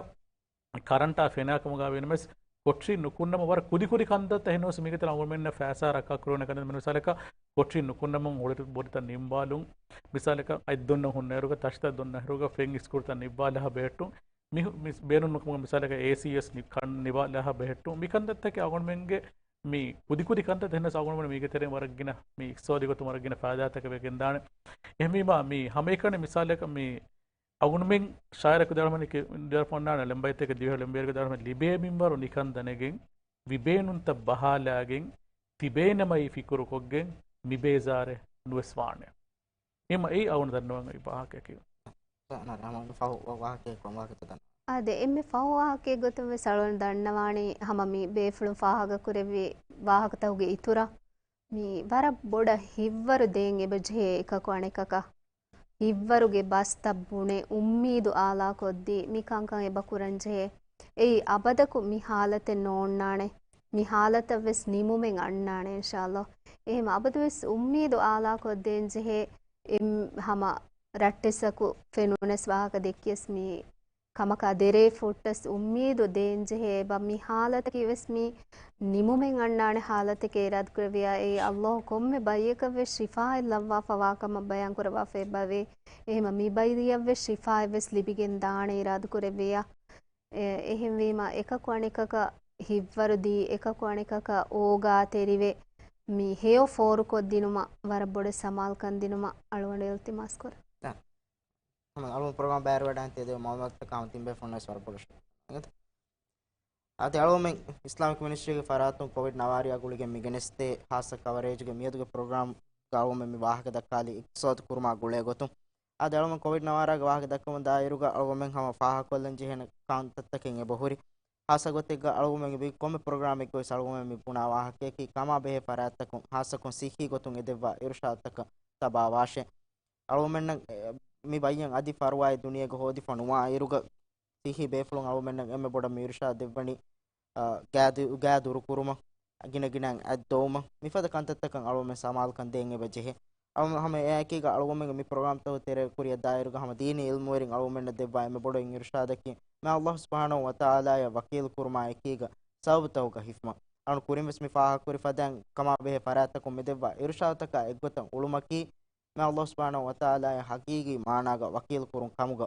ކަރަންޓާ ފެނާ ކަމުގަ ވީނަމަވެސް ކޮޓަރިން ނުކުންނަމަ ވަރަށް ކުދިކުދި ކަންތައްތައް އެހެންނަމަވެސް މީގެ ތެރެއިން އަޅުގަނޑުމެންނަށް ފައިސާ ރައްކާ ކުރެވޭނެ ކަންތައް މި މިސާލަކަށް ކޮޓަރިން ނުކުންނަމުން ހޮޅި ބޮޑިތައް ނިންވާލުން. މިސާލަކަށް އަތް ދޮންނަ ހުންނައިރުގަ ތަށިތައް ދޮންނަ އިރުގަ ފެން އިސްކުރުތައް ނިއްވާލާ ބެހެއްޓުން. މި، މި ބޭނުން ނުކުމުގަ މިސާލަކަށް އޭސީ ވެސް ނި-، ކަން ނިވާލާ ބެހެއްޓުން. މި ކަންތައްތަކެއް އަޅުގަނޑުމެންގެ މި ކުދިކުދި ކަންތައް އެހެންނަމަވެސް އަޅުގަނޑުމެން މީގެ ތެރެއިން ވަރަށް ގިނަ މި އިޤްތިޞާދީ ގޮތުން ވަރަށް ގިނަ ފައިދާތަކެއް ވެގެންދާނެ. އެހެންވީމަ މި ހަމައެކަނި މިސާލަކަށް މި އަޅުގަނޑުމެން ޝާއިރަކު ވިދާޅުވަނީ ކި-، ވިދާޅުވަންނާނެ ލެނބައިތެކެ ދިވެހި ލެނބައިރުގެ ވިދާޅުވަނީ ލިބޭ މިންވަރު ނިކަން ދަނެގެން، ވިބޭނުންތައް ބަހާލާގެން، ތިބޭނަމައި ފިކުރުކޮށްގެން، މިބޭޒާރެއް ނުވެސް ވާނެ. އެމަ އެއީ އަޅުގަނޑު ދަންނަވަން އޮތް ވާހަކައަކީ. ރަޙްމާން ފަހު ވާހަކައެއް ކޮން ވާހަކަތައް ދަންނަވާ؟ އާދެ، އެންމެ ފަހު ވާހަކައެއް ގޮތުން ވެސް އަޅުގަނޑު ދަންނަވާނީ ހަމަ މި ބޭފުޅުން ފާހަގަކުރެއްވި ވާހަކަތަކުގެ އިތުރަށް. މި ވަރަށް ބޮޑަށް ހިތްވަރު ދޭން އެބަޖެހޭ އެކަކު އަނެކަކަށް. ހިތްވަރުގެ ބަސްތައް ބުނެ އުއްމީދު އާލާކޮށްދީ މި ކަންކަން އެބަ ކުރަންޖެހޭ. އެއީ އަބަދަކު މި ހާލަތެއް ނޯންނާނެ. މި ހާލަތަށް ވެސް ނިމުމެއް އަންނާނެ އިންޝާﷲ. އެހެން އަބަދުވެސް އުއްމީދު އާލާކޮށްދޭންޖެހޭ. އެ ހަމަ ރައްޓެއްސަކު ފެނުނަސް ވާހަކަ ދެއްކިޔަސް މި ކަމަކާ ދެރޭ ފުއްޓަސް އުއްމީދު ދޭންޖެހޭ އެބަ. މި ހާލަތަކީ ވެސް މި ނިމުމެއް އަންނާނެ ހާލަތެކޭ އިރާދަކުރެއްވިޔާ، އެއީ ﷲ ކޮންމެ ބައްޔަކަށްވެސް ޝިފާއެއް ލައްވާފަވާ ކަމަށް ބަޔާންކުރައްވާފަ އެބަވޭ. އެހެމަ މި ބައްޔަށްވެސް ޝިފާއެއްވެސް ލިބިގެން ދާނެ އިރާދަކުރެއްވިޔާ. އެ، އެހެންވީމަ އެކަކު އަނެކަކަށް ހިތްވަރުދީ، އެކަކު އަނެކަކަށް އޯގާތެރިވެ، މި ހެޔޮ ފޯރުކޮށްދިނުމަށް ވަރަށް ބޮޑަށް ސަމާލުކަން ދިނުމަށް އަޅުގަނޑު އިލްތިމާސް ކުރަން. ހަމަ އަޅުގަނޑު ޕްރޮގްރާމް ބައިވެރިވަޑައިގެން ތިޔަދޭ މައުލޫމާތުތަކަށް ހަމަ ތިން ބޭފުޅުންނަށް ވެސް ވަރަށް ބޮޑަށް ޝުކުރު. އާދެ، އަޅުގަނޑުމެން އިސްލާމިކް މިނިސްޓްރީގެ ފަރާތުން ކޮވިޑް ނަވާރަޔާ ގުޅިގެން މި ގެނެސްދޭ ހާއްސަ ކަވަރޭޖުގެ މިއަދުގެ ޕްރޮގްރާމްގަ އަޅުގަނޑުމެން މި ވާހަކަ ދައްކާލީ އިޤްތިޞާދު ކުރުމާ ގުޅޭ ގޮތުން. އާދެ، އަޅުގަނޑުމެން ކޮވިޑް ނަވާރަޔާގެ ވާހަކަ ދައްކަމުން ދާއިރުގަ އަޅުގަނޑުމެން ހަމަ ފާހަގަކޮށްލަން ޖެހޭނެ ކަންތައްތަކެއް އެބަހުރި. ހާއްސަ ގޮތެއްގަ އަޅުގަނޑުމެން މި ކޮންމެ ޕްރޮގްރާމެއްގަވެސް އަޅުގަނޑުމެން މި ބުނާ ވާހަކައަކީ ކަމާ ބެހޭ ފަރާތްތަކުން ހާއްސަކޮށް ސިއްހީ ގޮތުން އެދެއްވާ އިރުޝާދުތަކަށް ތަބާވާށޭ. އަޅުގަނޑުމެންނަށް، އެ، މި ބައްޔަށް އަދި ފަރުވާއެއް ދުނިޔޭގަ ހޯދިފަ ނުވާ އިރުގަ ސިއްހީ ބޭފުޅުން އަޅުގަނޑުމެންނަށް އެންމެ ބޮޑަށް މި އިރުޝާދު ދެއްވަނީ، އާ، ގާ ދު-، ގާ ދުރުކުރުމަށް، ގިނަ ގިނައިން އަތް ދޮވުމަށް، މިފަދަ ކަންތައްތަކަށް އަޅުގަނޑުމެން ސަމާލުކަން ދޭން އެބަ ޖެހޭ. އަޅު-، ހަމަ އެއާއެކީގަ އަޅުގަނޑުމެންގެ މި ޕްރޮގްރާމްތަކުގެ ތެރޭގަ ކުރިއަށް ދާއިރުގަ ހަމަ ދީނީ އިލްމުވެރިން އަޅުގަނޑުމެންނަށް ދެއްވާ އެންމެ ބޮޑު އިރުޝާދަކީ، މާތް ﷲ ސުބްޙާނަހޫ ވަތަޢާލާއަށް ވަކީލު ކުރުމާ އެކީގަ ސަބަބުތަކުގަ ހިފުމަށް. އަޅުގަނޑު ކުރިންވެސް މި ފާހަގަކުރި ފަދައިން ކަމާ ބެހޭ ފަރާތްތަކުން މި ދެއްވާ އިރުޝާދުތަކާ އެއްގޮތަށް އުޅުމަކީ، މާތް ﷲ ސުބްޙާނަހޫ ވަތަޢާލާއަށް ޙަޤީޤީ މާނާގަ ވަކީލު ކުރުން ކަމުގަ،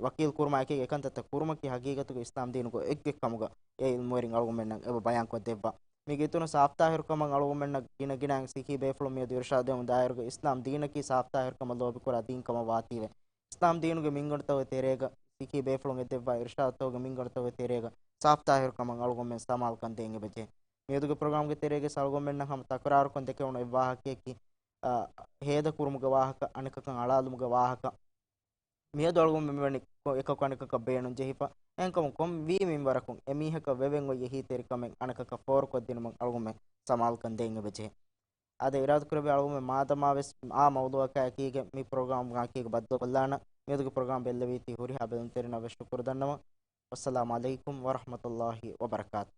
ވަކީލު ކުރުމާ އެކީގަ އެކަންތައްތައް ކުރުމަކީ ޙަޤީޤަތުގަ އިސްލާމް ދީނުގެ އެއްގޮތް ކަމުގަ އެ އިލްމުވެރިން އަޅުގަނޑުމެންނަށް އެބަ ބަޔާންކޮށްދެއްވާ. މީގެ އިތުރުން ސާފްތާހިރުކަމަށް އަޅުގަނޑުމެންނަށް ގިނަ ގިނައިން ސިއްހީ ބޭފުޅުން މިއަދު އިރުޝާދު ދެމުން ދާއިރުގަ އިސްލާމް ދީނަކީ ސާފްތާހިރުކަމަށް ލޯބިކުރާ ދީން ކަމަށް ވާތީވެ، އިސްލާމް ދީނުގެ މިންގަނޑުތަކުގެ ތެރޭގަ ސިއްހީ ބޭފުޅުން އެދެއްވާ އިރުޝާދުތަކުގެ މިންގަނޑުތަކުގެ ތެރޭގަ ސާފްތާހިރުކަމަށް އަޅުގަނޑުމެން ސަމާލުކަން ދޭން އެބަޖެހޭ. މިއަދުގެ ޕްރޮގްރާމްގެ ތެރޭގަ އަޅުގަނޑުމެންނަށް ހަމަ ތަކުރާރުކޮށް ދެކެވުނު އެއްވާހަކަޔަކީ، އާ، ހޭދަކުރުމުގެ ވާހަކަ، އަނެކަކަށް އަޅާލުމުގެ ވާހަކަ. މިއަދު އަޅުގަނޑުމެން މިވަނީ ކޮ-، އެކަކު އަނެކަކަށް ބޭނުން ޖެހިފަ. އެހެންކަމުން ކޮން ވީ މިންވަރަކުން އެމީހަކަށް ވެވެން އޮތް އެހީތެރިކަމެއް އަނެކަކަށް ފޯރުކޮށްދިނުމަށް އަޅުގަނޑުމެން ސަމާލުކަން ދޭން އެބަޖެހޭ. އާދެ، އިރާދަކުރެއްވި އަޅުގަނޑުމެން މާދަމާވެސް އާ މައުޟޫޢަކާއެކީގަ މި ޕްރޮގްރާމްގާއެކީގަ ބައްދަލުކޮށްލާނަން. މިއަދުގެ ޕްރޮގްރާމް ބެއްލެވީތީ ހުރިހާ ބެލުންތެރިންނަށް ވެސް ޝުކުރު ދަންނަވަން. ވައްސަލާމު ޢަލައިކުމް ވަރަޙްމަތުﷲ ވަބަރަކާތު.